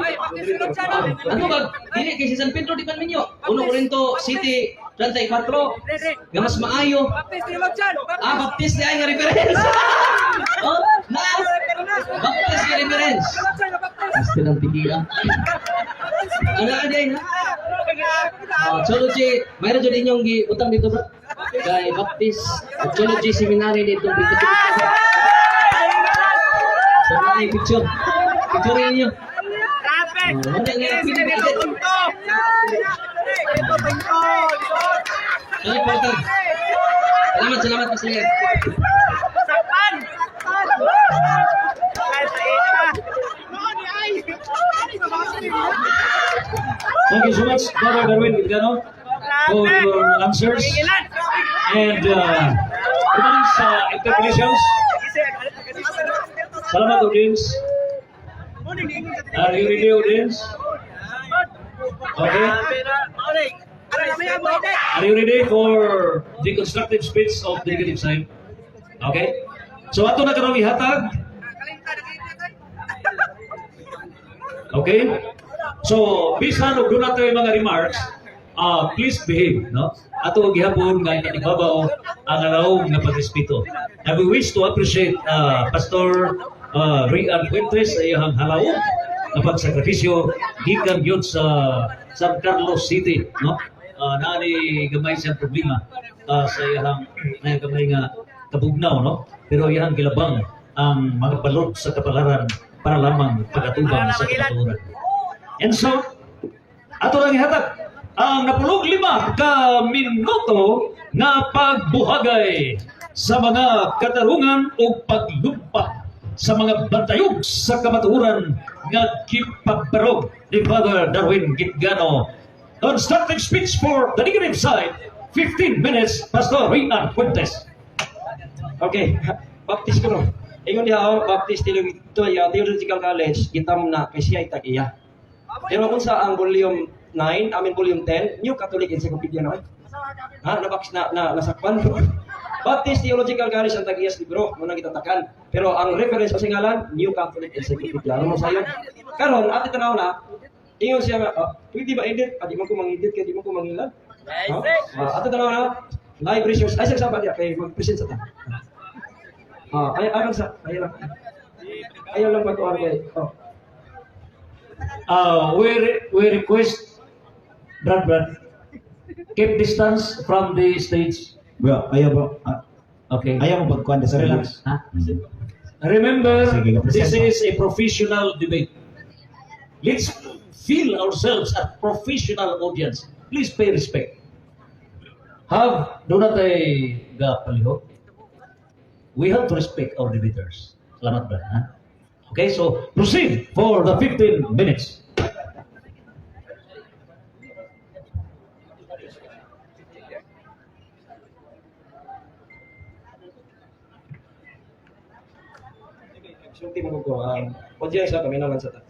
Ang tubag, dili kay si San Pedro di man minyo. 1 Corinto City 34 nga mas maayo. Ah, Baptist niya nga reference. Oh, na. Baptist nga reference. Basta lang tigila. Ano ka din? Oh, Theology, mayroon dyan inyong giutang dito bro. Kay Baptist Theology Seminary dito dito. So, ay picture. Picture ninyo. Grabe. Oh, wala nga, pwede ba Espiritu edit? Santo. Espiritu Santo. So, important. Salamat, salamat, Pastor. Sakpan. Ay, sa ita. Thank you so much, Brother Darwin Gilgano, for your answers and regarding sa interpellations. Salamat, audience. Are you ready, audience? Okay. Are you ready for the constructive speech of the negative side? Okay? So ato na karong ihatag. Okay? So, bisan og duna tayo mga remarks, please behave, no? Ato gihapon nga ikatibabaw ang alawom nga pagrespeto. And we wish to appreciate Pastor Rian Fuentes sa iyang halawom nga pagsakripisyo gikan gyud sa San Carlos City, no? Naani gamay siyang problema sa iyang na gamay nga kabugnaw, no? Pero iyang gilabang ang mga balod sa kapalaran para lamang pag-atubang sa kamatuoran. And so, ato lang ihatag ang 45 ka minuto nga pagbuhagay sa mga katarungan o paglumpa sa mga bantayog sa kamatuoran nga gipabarog ni Father Darwin Gitgano. Constructive speech for the negative side, 15 minutes, Pastor Rian Fuentes. Okay, Baptist ko no. Ingon diha oh, Baptist Theological College, gitam na kay siya tag-iya. Pero kung sa ang volume 9, I mean volume 10, New Catholic Encyclopedia no. Eh? Ha, nabaks na na nasakpan. Baptist Theological College ang tag-iyas libro, mo nang gitatakan. Pero ang reference sa ngalan, New Catholic Encyclopedia. Ano mo sayo? Karon, ate tanaw na, ingon siya nga, "Ah, pwede ba edit? Ah, di man ko mang-edit kay di man ko mangilad." No? Ah, ato tanaw na, live resource. Ay, sa ba diya kay mag-present sa ta. Ah, ay ay sa ay lang. Ayaw lang pagkuhan kay. Oh. We request, Brad Brad, keep distance from the stage. Bro, ayaw bro. Ah, Okay. ayaw mo pagkuhan sa Relax. Ha? Remember, Sige, this present mo. is a professional debate. Let's feel ourselves a professional audience. Please pay respect. Have, do not a gapalihok. We have to respect our debaters. Salamat, Brad. Ha? Okay, so proceed for the 15 minutes. Sulti mo ko ang audience ha, kami naman sa ta.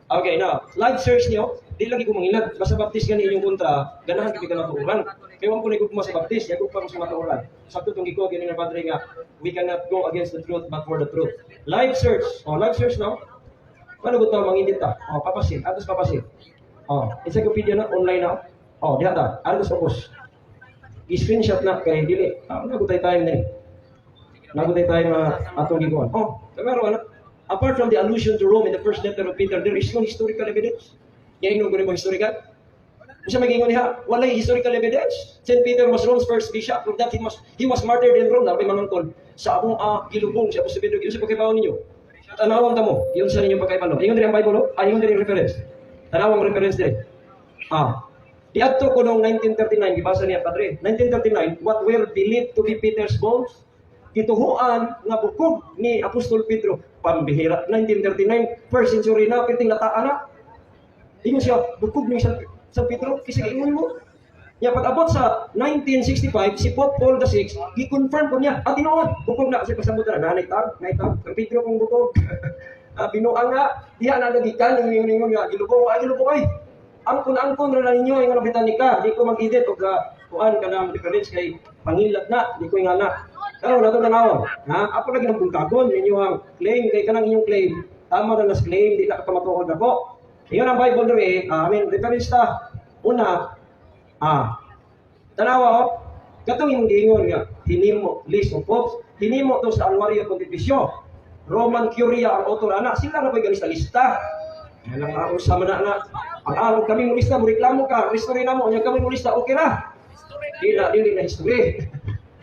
Okay, now, live search niyo, di lagi ko mangilad. Basta Baptist gani inyong kontra, ganahan kami ka matuoran. Kaya wala ko nagugma sa Baptist, yagug pa ko sa matuoran. Sakto tong giko gani nga padre nga, we cannot go against the truth but for the truth. Live search. Oh, live search now. Paano ko mangindit ta? Oh, papasin, atos papasin. Oh, encyclopedia na online na. Oh, diha ta. Atos ubos. I-screenshot na kay dili. Ah, nagutay tayo ni. Nagutay tayo nga atong gikuan. Oh, pero ano? Apart from the allusion to Rome in the first letter of Peter, there is no historical evidence. Yan yung mo historical. Unsa may giingon niya? Walay historical evidence. St. Peter was Rome's first bishop. From that, he was martyred in Rome. Narbay mangangkol. Sa among gilubong siya Apostol Pedro. Unsa pagkaibalo ninyo? Tanawang ta mo. Yun sa ninyong pagkaibalo. Ingon diri ang Bible, oh? Ah, ingon diri ang reference. Tanawang reference diri. Ah. Diadto ko noong 1939, gibasa niya padre. 1939, what were believed to be Peter's bones, gituhuan nga bukog ni Apostol Pedro. Pambihira, 1939, first century na, perting nataan na. Ingon siya, bukog ni San Pedro, kasi ingon mo. Nya pag-abot sa 1965, si Pope Paul VI, gi-confirm ko niya, at tinuod, bukog na kasi pasabot na, nanay tag, nanay tag, San Pedro kong bukog. Ah, binuang nga, diha na nagikan, ingon nga, gilubong, ay gilubong ay. Angkon-angkon ra na ninyo, ingon ang Britannica, di ko mag-edit og kuan ka ng reference kay pangilat na, di ko nga na. Pero nato tanawon, ha? Apo lagi ng bungkagon ninyo ang claim kay kanang inyong claim, tama na nas claim, di na ka matuod ako. Ingon ang Bible diri, ah, I mean reference ta. Una, tanawa oh, katong imong giingon nga hinimo list of popes, hinimo to sa Annuario Pontificio. Roman Curia ang author ana, sila ra pa'y lista. Yan ang ako sa mana na. Ang araw kami mo lista, mo reklamo ka, history na mo, nya kami mo lista, okay ra. Di na, dili na history.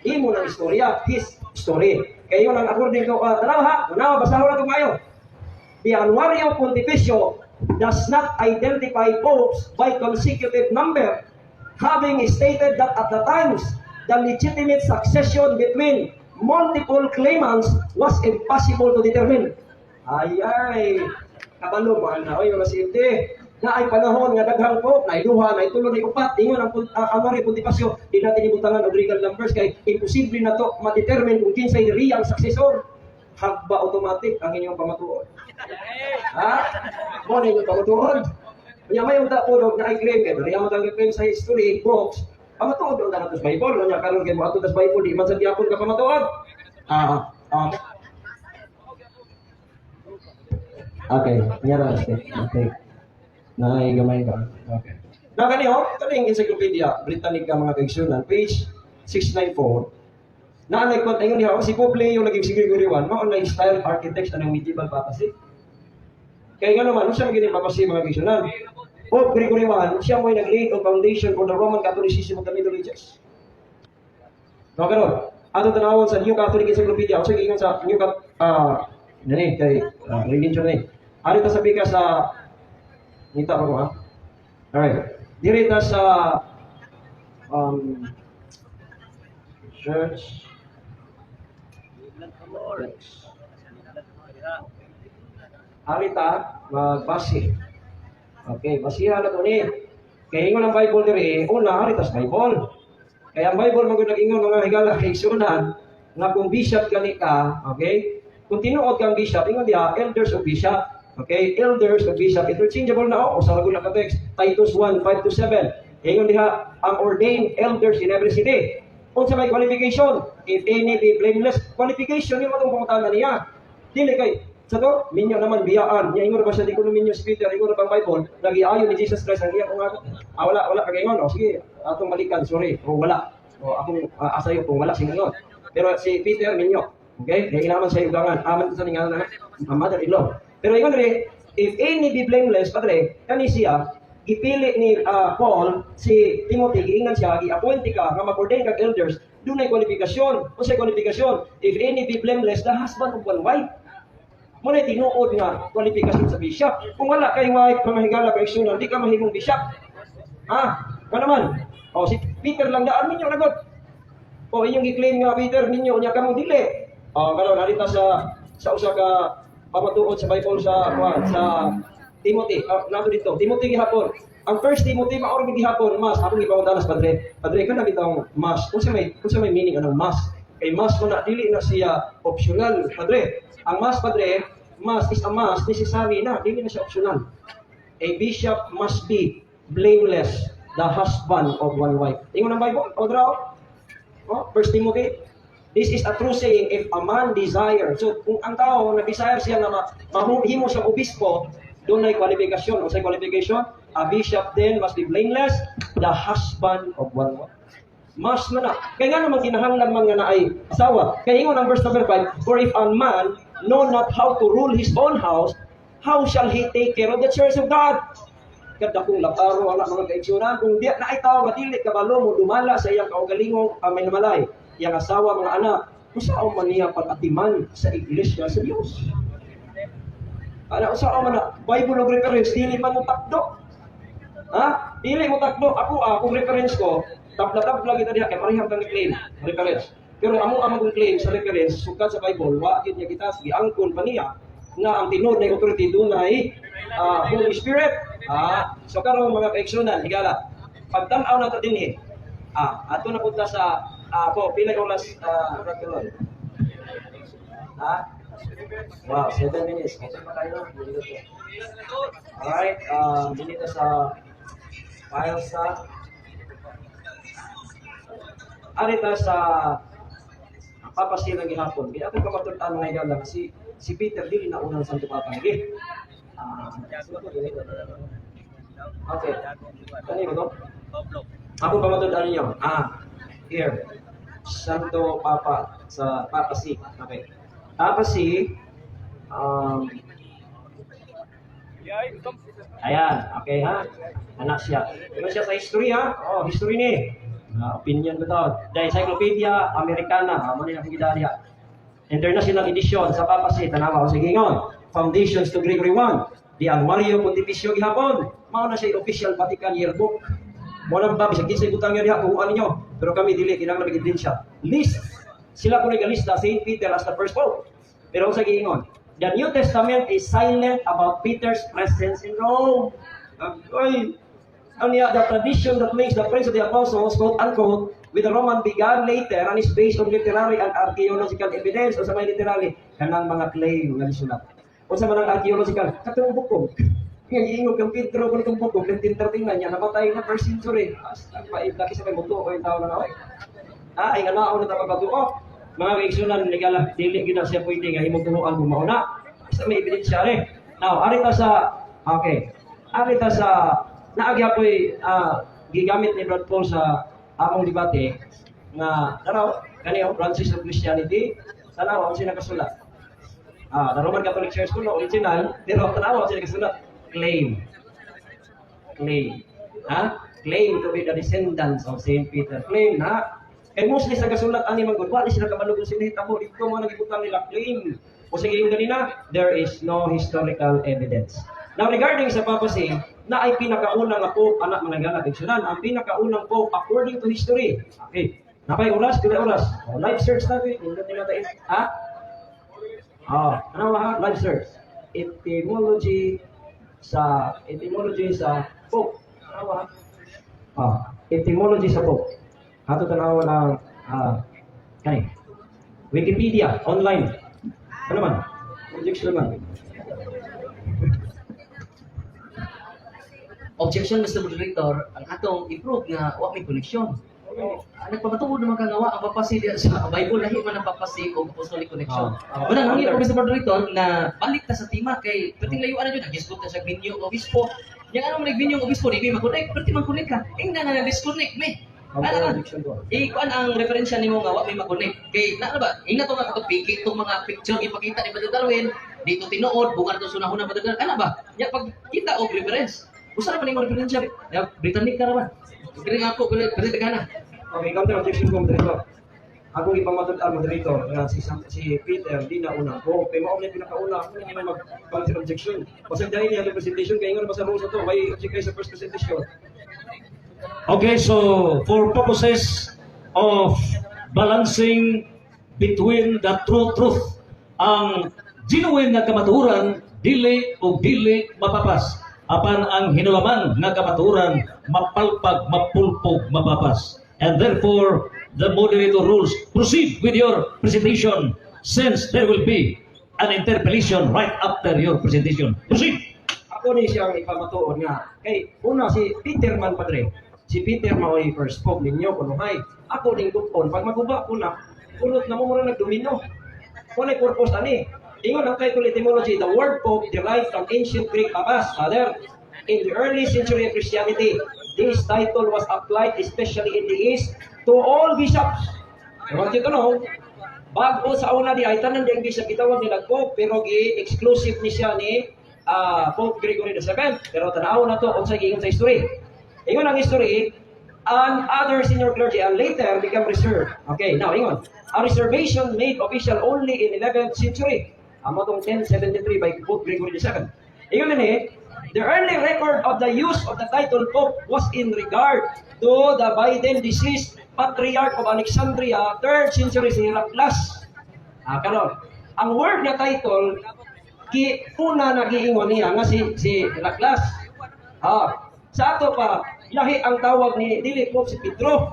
Imo ng istorya, his story. Kaya yun ang according to, tanawa ha, tanawa, basahon na ito kayo. The Annuario Pontificio does not identify popes by consecutive number, having stated that at the times the legitimate succession between multiple claimants was impossible to determine. Ay ay, kabalo mo na oy mga sinte. Na ay panahon nga daghang pope, na duha, na tulo, na upat, ingon ang Annuario Pontificio, di natin ibutangan og regal numbers kay imposible na to ma-determine kung kinsay real successor. Hagba automatic ang inyong pamatuod. Ha? Mo na inyong pamatuod. Kanya may unta po na ay claim kay diri mo tang claim sa history books. Pamatuod ang nato sa Bible, unya karon kay moadto sa Bible di man sa gyapon ka pamatuod. Ah, ah. Okay, nyara okay. Naay gamay ka. Okay. Na kani ho, kaning Encyclopedia Britannica mga kaigsunan, page 694. Na anay kon ingon diha si Pope Leo lagi si Gregory I mao na style architects anang medieval papacy. Kaya nga naman, siya magiging papacy mga kaigsunan. Pope Gregory I, siya mo nag-lay og foundation for the Roman Catholicism of the Middle Ages. No, karon. Ato tanawon sa New Catholic Encyclopedia, unsa giingon sa New Cat nani kay religion ni. Ari ta sabi ka sa ngita pa ko ha. Alright. Diri ta sa church text. Ari ta magbase. Okay, basihan na to ni. Kay ingon ang Bible diri, una ari ta sa Bible. Kaya ang Bible magud nag-ingon mga higala kaigsunan nga kung bishop gani ka, okay? Kung tinuod kang bishop, ingon diha elders of bishop. Okay, elders of bishop interchangeable na o sa lagun na text Titus 1:5 to 7. Ingon diha ang ordained elders in every city. Unsa may qualification? If any be blameless, qualification yung atong pangutana niya. Dili kay sa to, minyo naman biyaan. Nya ingon ba siya, di ko minyo si Peter, ingon bang Bible, nagiayon ni Jesus Christ ang iyang ungag. Ah, wala, wala kagayon. O sige, atong balikan, sorry. O wala. O akong asayo kung wala singon. Pero si Peter minyo. Okay? Kaya naman siya ugangan. Aman sa ningan na mother-in-law. Pero ingon rin, if any be blameless, padre, kani siya, gipili ni Paul si Timothy, giingnan siya, gi-appoint ka nga mag-ordain kag elders, dunay kwalifikasyon. Unsay kwalifikasyon? If any be blameless, the husband of one wife. Mao na tinuod nga kwalifikasyon sa bishop. Kung wala kay wife, mga higala ka, di ka mahimong bishop. Ah, ka naman. O si Peter lang daan ninyo nagot. O inyong gi-claim nga Peter ninyo nya kamo dili. O karon narita sa usa ka pamatuod sa Bible sa kuan sa Timothy. Ah, nato dito. Timothy gihapon. Ang First Timothy mao ra gihapon mas akong gipangutana sa padre. Padre, kana bitawng must. Unsa may meaning anang must? Kay must mo na dili na siya optional, padre. Ang must, padre, must is a must, necessary na, dili na siya optional. A bishop must be blameless, the husband of one wife. Ingon ang Bible, o draw. Oh, First Timothy. This is a true saying if a man desire. So kung ang tao na desire siya nga mahimo sa obispo, dunay kwalifikasyon. Unsay qualification? A bishop then must be blameless, the husband of one wife. Must man na. Kaya nga naman kinahanglan man nga naay asawa. Kaya ingon ang verse number 5, "For if a man know not how to rule his own house, how shall he take care of the church of God?" Kadakong laparo ala, mga kaigsuonan, kung di na ay tao nga dili kabalo mo dumala sa iyang kaugalingong may namalay, iyang asawa, mga anak, unsaon man niya pag-atiman sa iglesia sa Dios? Ana, unsaon man na Bible og reference dili man mo takdo? Ha, dili mo takdo. Ako, kung reference ko, tabla-tabla kita diha kay parehang kang claim reference, pero amo ang kong claim sa reference sukad sa Bible, wa gid niya kita giangkon pa niya nga ang tinuod na authority dunay Holy Spirit. Ah, so karon, mga kaigsuonan, higala. Pagtan-aw nato dinhi. Ah, ato na punta sa po pila oras karon? Ha? Wow, 7 minutes. Okay pa tayo. Alright, dito sa files sa arita sa papacy lang gihapon. Kaya ako pamatud-an, mga higala, si si Peter dili na unang Santo Papa. Sige. Ah, okay. Ano yun to? Ako pamatud-an ninyo. Ah, here. Santo Papa sa Papacy. Okay. Papacy, ayan, okay ha? Anak siya. Ano siya sa history ha? Oh, history ni. Opinion ko to. The Encyclopedia Americana. Amo ni akong gidali ha. International edition sa Papacy. Tanawa ko sige ngon. Foundations to Gregory I. The Annuario Pontificio gihapon. Mao na siya official Vatican yearbook. Mo nang ba bisag kinsay butang niya diha kuhaan ninyo. Pero kami dili kinahanglan mig ebidensya. List sila ko nagalista Saint Peter as the first pope. Pero sa giingon, the New Testament is silent about Peter's presence in Rome. Ay, ano niya, the tradition that makes the prince of the apostles, quote unquote, with the Roman began later and is based on literary and archaeological evidence. O sa may literary, kanang mga claim nga gisulat. O sa manang archaeological, katong bukog. Nga giingon kang Pedro ko nitong bukog, 1939 niya, namatay na first century. Hasta pa laki sa may mundo, o yung tao na naway. Ah, ay nga naon na pagkatuo. Mga kaigsuonan, higala, dili gyud na siya pwede nga imong tuhuan kung mauna. Basta may ebidensya rin. Now, arita sa, okay. Arita sa, naagyapoy gigamit ni Brad Paul sa among debate nga taraw kani Branches of Christianity, tanaw ang nakasulat. Ah, the Roman Catholic Church kuno original, pero tanaw ang nakasulat, claim. Claim. Ha? Claim to be the descendants of Saint Peter. Claim na. Kay mostly sa gasulat ani man gud, wala sila kabalo kung sino hitabo dito mo nagibutang nila claim. O sige, yung ganina, there is no historical evidence. Now regarding sa papacy, na ay pinakaunang nga pope anak mga gala ang pinakaunang pope according to history. Okay. Napay oras, pila oras? Oh, live search na ko, hindi nila tayo. Ha? Ah, ano ba? Live search. Etymology sa pope. Ano ba? Ah, etymology sa pope. Ato tanawa ng kay Wikipedia online. Ano man? Objection man. Objection, Mr. Moderator, ang atong i-prove nga wa may koneksyon. Nagpamatuod naman ka nga wa ang papacy diya sa Bible, lahi man ang papacy o apostolic connection. Ah, ah. Wala nang ko, Mr. Moderator, na balik ta sa tema kay perting layuan na jud nagisgot na siya binyo o obispo. Yang ano man nagbinyo og obispo, di ba ma-connect, perti man connect ka. Ingna nga na-disconnect me. Ano ba? Contradiction ko. Ikuan ang referensya nimo nga wa may ma-connect. Kay na ano ba? Ingna to nga katong piki tong mga picture gipakita ni Brother Darwin, dito tinuod bunga to sunahuna Brother Darwin. Ano ba? Nya pag kita og reference. Usa ra man imong referensya? Ya, Britannica ra ba? Kini nga ako pero pero na. Okay, counter objection ko, moderator. Ako ipamatud-an, moderator, nga si Peter di na una ko. Kay mao na pinakauna, ako na mag counter objection. Basag dahil niya ang presentation kay ingon ba sa rules to, why object kayo sa first presentation? Okay, so for purposes of balancing between the true truth, ang genuine nga kamatuoran dili o dili mapapas. Apan ang hinulaman nga kamatuoran mapalpag, mapulpog, mapapas. And therefore, the moderator rules, proceed with your presentation since there will be an interpellation right after your presentation. Proceed! Ako ni siyang ipamatuod nga kay una si Peter man, padre. Si Peter mao'y first pope ninyo kunuhay. Ako ning gupon pag maguba ko na kulot na mo mura nagdomino. Walay purpose ani. Ingon ang title etymology, the word "pope" derived from ancient Greek papas, father. In the early century of Christianity, this title was applied, especially in the East, to all bishops. I want you to know, bago sa una di ay tanan diyang bishop gitawag nila pope, pero gi-exclusive ni siya ni Pope Gregory VII. Pero tanaw na to unsay giingon sa history. Ingon ang history, and other senior clergy and later become reserved. Okay, now ingon. A reservation made official only in 11th century. Amo tong 1073 by Pope Gregory VII. Ingon ni, the early record of the use of the title "pope" was in regard to the by then deceased Patriarch of Alexandria, 3rd century, si Heraclas. Ah, karon, ang word na title ki una nagiingon niya nga si Heraclas. Ah, sa ato pa lahi ang tawag ni dili pope si Pedro.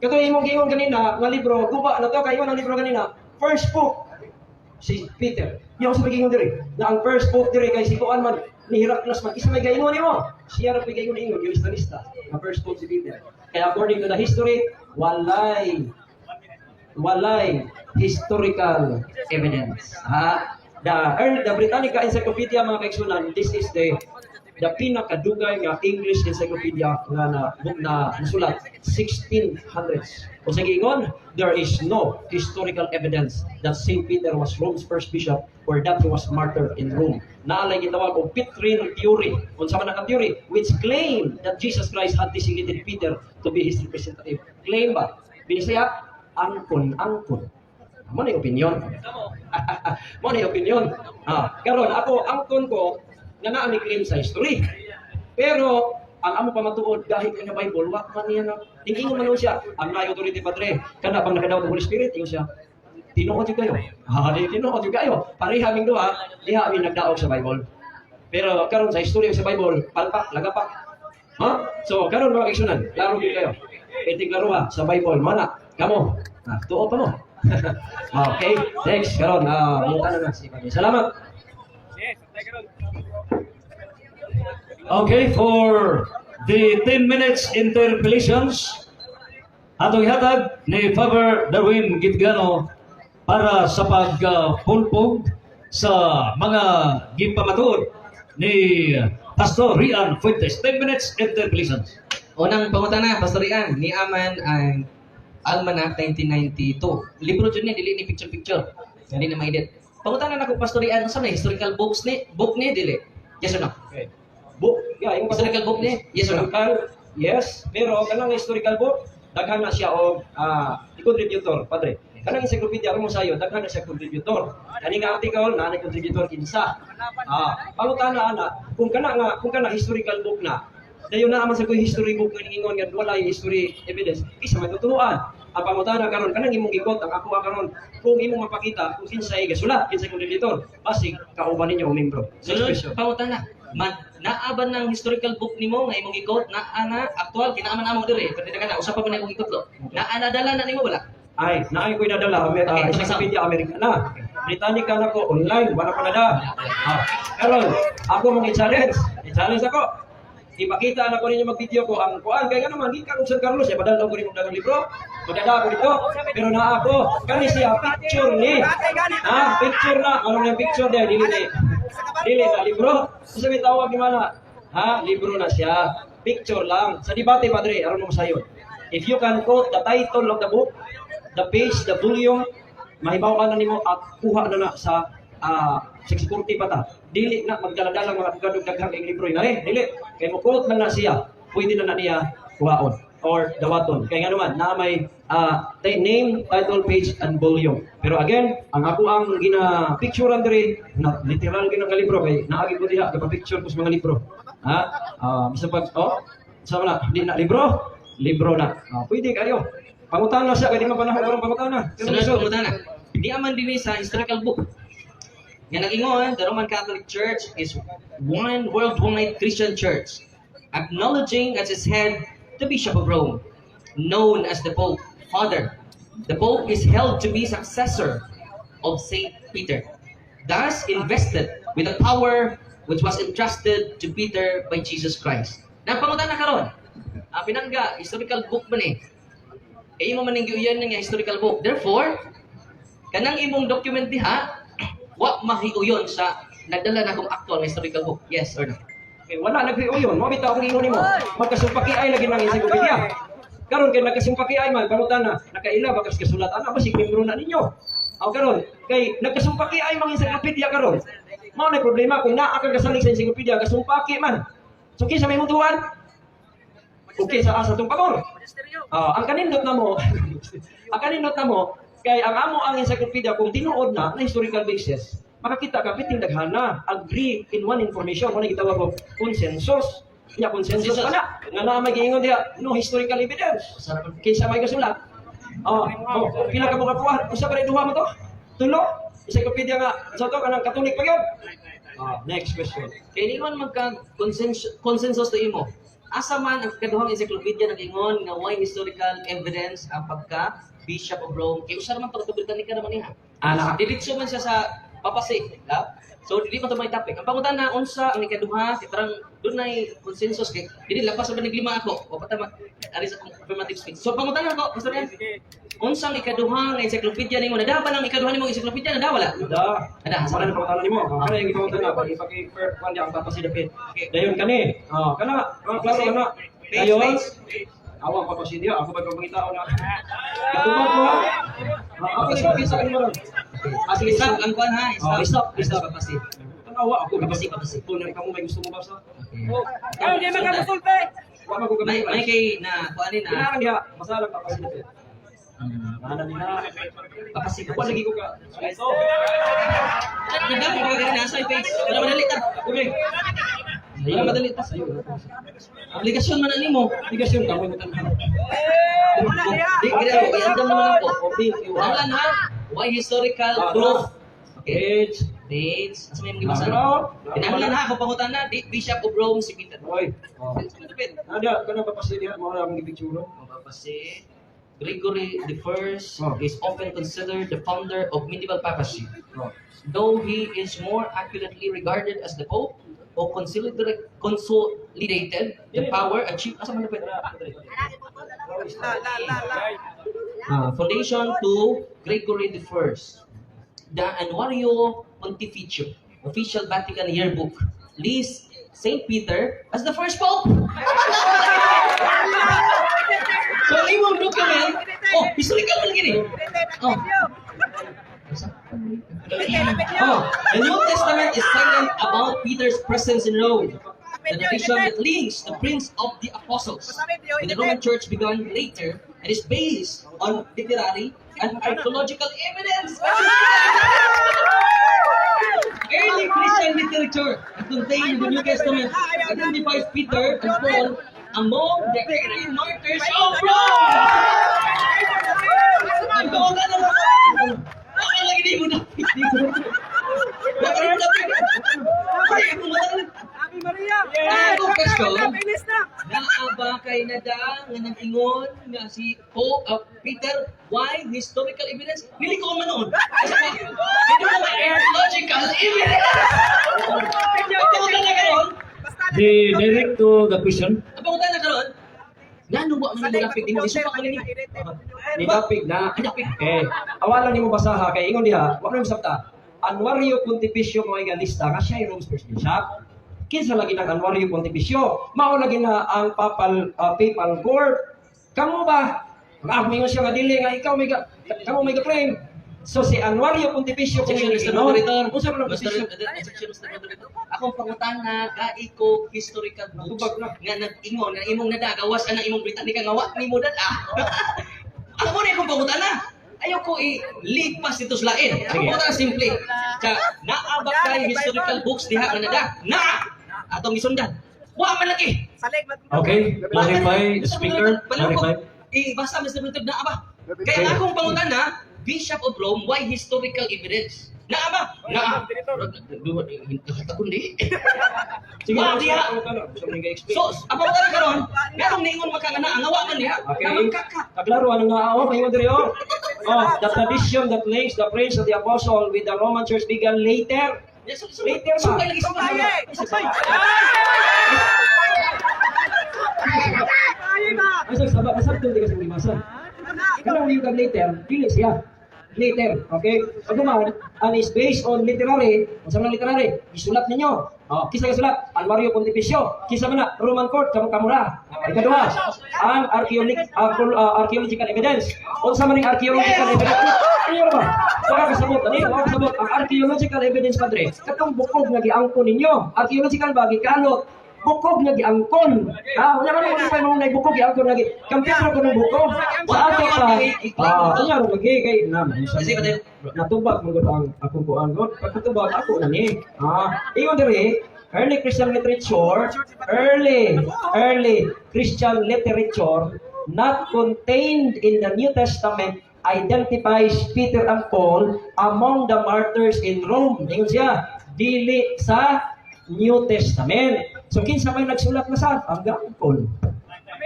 Kato imong giingon kanina nga libro, guba na to kayo ang libro kanina. First pope si Peter. Yung sa giingon diri na ang first pope diri kay si kuan man ni Heraclas man isa may gaingon nimo. Siya ra pay gaingon ingon yung lista nga first pope si Peter. Kaya according to the history, walay historical evidence. Ha? The Britannica Encyclopedia, mga kaigsunan, this is the pinakadugay nga English encyclopedia nga na nasulat 1600s. O sa giingon, there is no historical evidence that St. Peter was Rome's first bishop or that he was martyred in Rome. Naa lay gitawag og Petrine theory. Unsa man ang theory? Which claim that Jesus Christ had designated Peter to be his representative. Claim ba? Binisaya, angkon, angkon. Mo na yung opinion. Mo na yung opinion. Ah, karon ako angkon ko nga naa mi claim sa history. Pero ang amo pamatuod gahit nga Bible wa man niya na ingon man siya ang naay authority, padre, kana bang nakadaot ng Holy Spirit, ingon siya tinuod jud kayo. Ah, di tinuod jud kayo. Pareha ming duha, diha mi nagdaog sa Bible. Pero karon sa istorya sa Bible, palpak, lagapak. Ha? So karon, mga kaigsunan, klaro gyud kayo. Pwede klaro ha sa Bible mana kamo. Ah, tuo pa mo. Okay, next karon ah na na si Padre. Salamat. Okay, for the 10 minutes interpellations, atong ihatag ni Father Darwin Gitgano para sa pagpulpog sa mga gipamatuod ni Pastor Rian Fuentes. 10 minutes interpellations. Unang pangutana, Pastor Ian, ni aman ang Almanac 1992. Libro jud ni, dili ni picture-picture. Dili na maedit. Pangutana nako, Pastor Ian, unsa na historical books ni? Book ni dili? Yes or no? Okay. Book, yeah, yung Historical book ni? Yes or no? Historical, yes, pero kanang historical book, daghan na siya og contributor, padre. Kanang encyclopedia mo sayo, daghan na siya contributor. Kani nga article na contributor kinsa. Ah, pangutana ana, kung kana historical book na, dayon naa man sa koy history book nga ningingon nga wala yung history evidence, isa man tuturuan. Ang pangutana karon kanang imong gikot ang ako karon kung imong mapakita kung kinsay gasulat, kinsay contributor, basig kauban ninyo og membro. Next Sunod, question. pangutana. Man, naa ba ng historical book nimo nga imong gikot naa na aktual kinaaman amo diri pero ka na usa pa man imong gikot lo. Naa na dala na nimo wala? Ay, naay ko'y nadala, Okay, Encyclopedia Americana. Britannica na ko, online, wala pa nada. Ah, karon, ako mong i-challenge. I-challenge ako. Ipakita na ko ninyo, mag-video ko ang kuan kay nga naman gikan og San Carlos eh, padala ko nimo dagang libro. Magdada ko dito, pero naa ako kani siya, picture ni. Ah, picture na, ano na picture dia, dili ni. Dili na libro. Unsa may tawag ni mana? Ha, libro na siya. Picture lang. Sa debate, padre, aron mo sayon. If you can quote the title of the book, the page, the volume, mahibaw ka na nimo at kuha na na sa 640 pa ta. Dili na magdala-dala mga abogado daghang kay libro na rin. Dili. Kay mo quote lang na siya, pwede na na niya kuhaon or dawaton. Kay nga naman, na may name, title, page, and volume. Pero again, ang ako ang gina-picturean diri, na literal gina nga libro kay naagi ko diha, gapa-picture ko sa mga libro. Ha? Bisan pag oh, sa na, di na libro, libro na. Pwede kayo. Pangutana siya kay di man panahon karon pangutana. Pero Sunod lisod. pangutana. Di aman dinhi sa historical book nga nag-ingon, the Roman Catholic Church is one worldwide Christian church, acknowledging as its head the Bishop of Rome, known as the Pope, Father. The Pope is held to be successor of Saint Peter, thus invested with the power which was entrusted to Peter by Jesus Christ. Napangutana karon. Ang pinangga, historical book man eh. Kay imo man ning giuyan nga historical book. Therefore, kanang imong document diha, wa mahiuyon sa nagdala na akong actual na historical book. Yes or no? Okay, wala nagriuyon, mo bitaw akong ingon nimo. Magkasumpaki ay lagi nang encyclopedia. Karon kay nagkasumpaki ay man pangutana, nakaila ba kas kasulat ana basig membro na ninyo. Aw karon kay nagkasumpaki ay mga encyclopedia karon. Mao na problema kung naa kang kasalig sa encyclopedia kasumpaki man. So kinsa may mutuan? Okay sa asa tong pabor. Ah, ang kanindot na mo, ang kanindot na mo, kay ang amo ang encyclopedia kung tinuod na na historical basis, makakita ka bitin daghana, agree in one information, mo na gitawag og consensus. Ya consensus pa na. Nga naa may giingon diha, no historical evidence. Kinsa may kasulat? Oh, pila ka mo kapuha? Usa pa rin duha mo to? Tulo? Encyclopedia nga sa to kanang Katolik pa gyud. Next question. Kay di man magka consensus, consensus to imo. Asa man ang kaduhang encyclopedia nag-ingon nga why historical evidence ang pagka Bishop of Rome kay usa man to ka Britannica naman niya. Ana. Diretso man siya sa papacy, ha? So dili man to may topic. Ang pangutana unsa ang ikaduha kay parang dunay consensus kay dili lapas sa lima ako. O pa tama ari sa akong affirmative speech. So pangutana ko, Pastor Ian, unsa ang ikaduha nga encyclopedia nimo? Nada pa nang ikaduha nimong encyclopedia nada wala? Da. Ada. Wala na pangutana nimo. Kana yung gipangutana pag ipaki kuan di ang papasidapit. Dayon kani. Oh, kana, oh, klaro kana. Page, Dayon. page. Awa pa pasidya, ako pa pangitao na. Katubag mo ha. Ah, ako ni sa kanimo ron. Sige, stop ang kuan ha. Oh, stop, stop. Papasi. Tanawa ako. Papasi, papasi. Kung na kamo may gusto mo basa. Ay, di man ka musulti! Wa man ko May kay na kuan ni na. Kinahanglan diha, masalang papasidapit. Mana nila. Papasi. Wa lagi ko ka. Ito. Nagdamo ka ganina sa page. Wala madali ta. Okay. Wala madali ta. Obligasyon man na nimo. Obligasyon ka mo tan. Wala diha! Di gid ako iandam naman ako. Okay. Wala na. Why historical Ah, proof? Okay. Page. Dates. Asa may mga gibasa? Klaro. Kinahanglan ha ako pangutana di Bishop of Rome si Peter. Oy. Oh. Ada kana papasidya mo na akong gipicture. Papasi. Gregory the First Oh. is often considered the founder of medieval papacy. Oh. Though he is more accurately regarded as the Pope who consolidated the power achieved asa man na pwede? La, la, la, la. Foundation to Gregory the First. The Annuario Pontificio, official Vatican yearbook, lists Saint Peter as the first pope. So ang imong document, oh, historical man gini. Oh. Oh, the New Testament is silent about Peter's presence in Rome. The narration that links the prince of the apostles with the Roman Church began later and is based on literary and archaeological evidence. Early Christian literature contained in the New Testament identifies Peter and Paul among the early martyrs of Rome. Ang bawang na lang. Ako lagi di mo na. Bakit mo na? Ay, mo na. Ave Maria! Ah, ako question. Finish na! Naa ba kay nada nga nag-ingon nga si Pope Peter, why historical evidence? Dili ko manood. Kasi pa, hindi mo may archaeological evidence. Ito ka na karon. Basta The direct to the question. Ang pangutana karon, ngano wa man mo dapig nimo isupak man nimo? Nidapig na. Nidapig. Eh, awalan nimo basaha kay ingon diha, wa man sabta. Anuario Pontificio mo nga lista nga siya Rome's first bishop. Kinsa lagi nang Anuario Pontificio? Mao lagi na ang papal court. Kamo ba? Ang mingon siya nga dili nga ikaw may kamo may ga-claim. So si Anuario Pontificio kung Objection, Mr. ingon, Moderator. unsa man ang Mr. posisyon? Objection, Mr. Moderator. Akong pangutana, gai ko historical books Tubag na. nga nag-ingon nga imong nadagawas ang imong Britannica nga wa nimo dad-a. Ako mo na akong pangutana. Ayaw ko i-lipas dito sa lain. Ako Sige. pangutana simple. Sa naa ba kay historical books diha nga nada? Naa! Atong gisundan. Wa man lagi. Salig, Okay, clarify, speaker, clarify. Eh, basta Mr. Moderator, naa ba? Kaya ang akong pangutana, Bishop of Rome, why historical evidence? Naa ba? Naa. Takon di. Sige, Wa unsa diha. ang pangutana? Unsa man nga explain? So, ang pangutana karon, nganong niingon man ka nga naa, nga wa man diha. Okay. Naman ka ka. Kaklaro anong naa oh, ingon diri oh. Oh, the tradition that links the prince of the apostle with the Roman Church began later. Later ba? Sugay lagi sugay. Ay! Ay ba? Ay, sa saba, kasabtong di ka sa limasa. Kanang yung kag later, dili siya. Later, okay? Pag gumawa, and is based on literary, unsa man ang literary, gisulat ninyo. Oh, kinsa gisulat? Anuario Pontificio. Kinsa man na? Roman Court, kamo kamura. Ikaduha, ang archaeological evidence. Unsa man ning archaeological evidence? Ano ba? Wala kasabot, ani? Wala kasabot. Ang archaeological evidence, padre, katong bukog nga giangkon ninyo. Archaeological ba gikalot bukog nga giangkon. Ah, wala man mo pa nung bukog giangkon lagi. Kampiyan ko ng bukog. Sa ato pa. Ah, unya ro lagi kay na. Kasi ba tayo? Natubag man gud ang akong kuan god. Pagkatubag ako na ni. Ah, ingon diri, early Christian literature, early Christian literature not contained in the New Testament identifies Peter and Paul among the martyrs in Rome. Ingon siya, dili sa New Testament. So kinsa may nagsulat na sa ang Paul.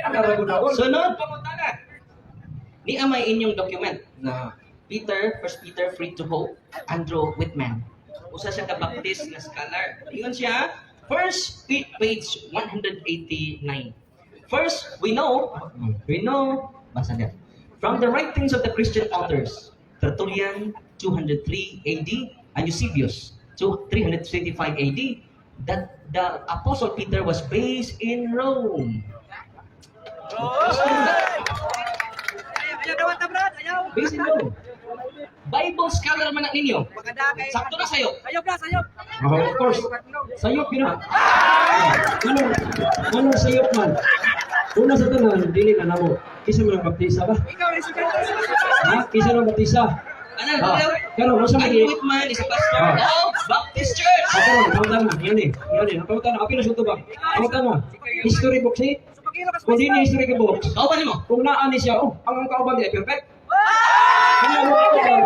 Ang Aragon. Sunod pangutana. Ni may inyong document na Peter, First Peter, Free to Hope, Andrew Whitman. Usa siya ka Baptist nga scholar. Ingon siya, first page 189. First, we know, basa niya. From the writings of the Christian authors, Tertullian, 203 AD, and Eusebius, 325 AD, that the Apostle Peter was based in Rome. Ayaw daw ang Brad, ayaw. Based in Rome. Bible scholar man ang ninyo. Maganda kay. Sakto na sa'yo. Ayaw Brad, ayaw. Oh, of course. Sayop yun na. Anong, anong sayop man? Una sa tanan, dili na namo. Kisa mo ng baptisa ba? Ikaw rin si Ha? Kisa ng baptisa? Ano? Ah, karon unsa man Andrew Whitman is a pastor of Baptist Church. Ah, karon pangutan na. Yun eh. Yun eh. Pangutan na. Apil na sa ba? Pangutan na. History books eh. Kung di ni history books, Kauban nimo. kung naa ni siya, oh, ang kauban di ay perfect. Kaya mo kauban,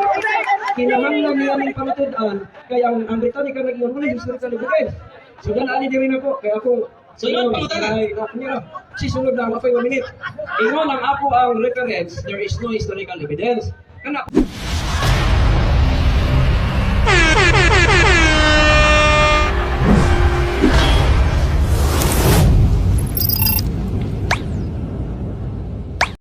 kinahanglan niya ng pamatud-an, kay ang Britannica nag-ingon wala historical evidence. So dala ani diri na po, kay ako Sunod, pangutana. Ay, na, si sunod lang, ako'y 1 minute. Ingon ang ako ang reference, there is no historical evidence. Kana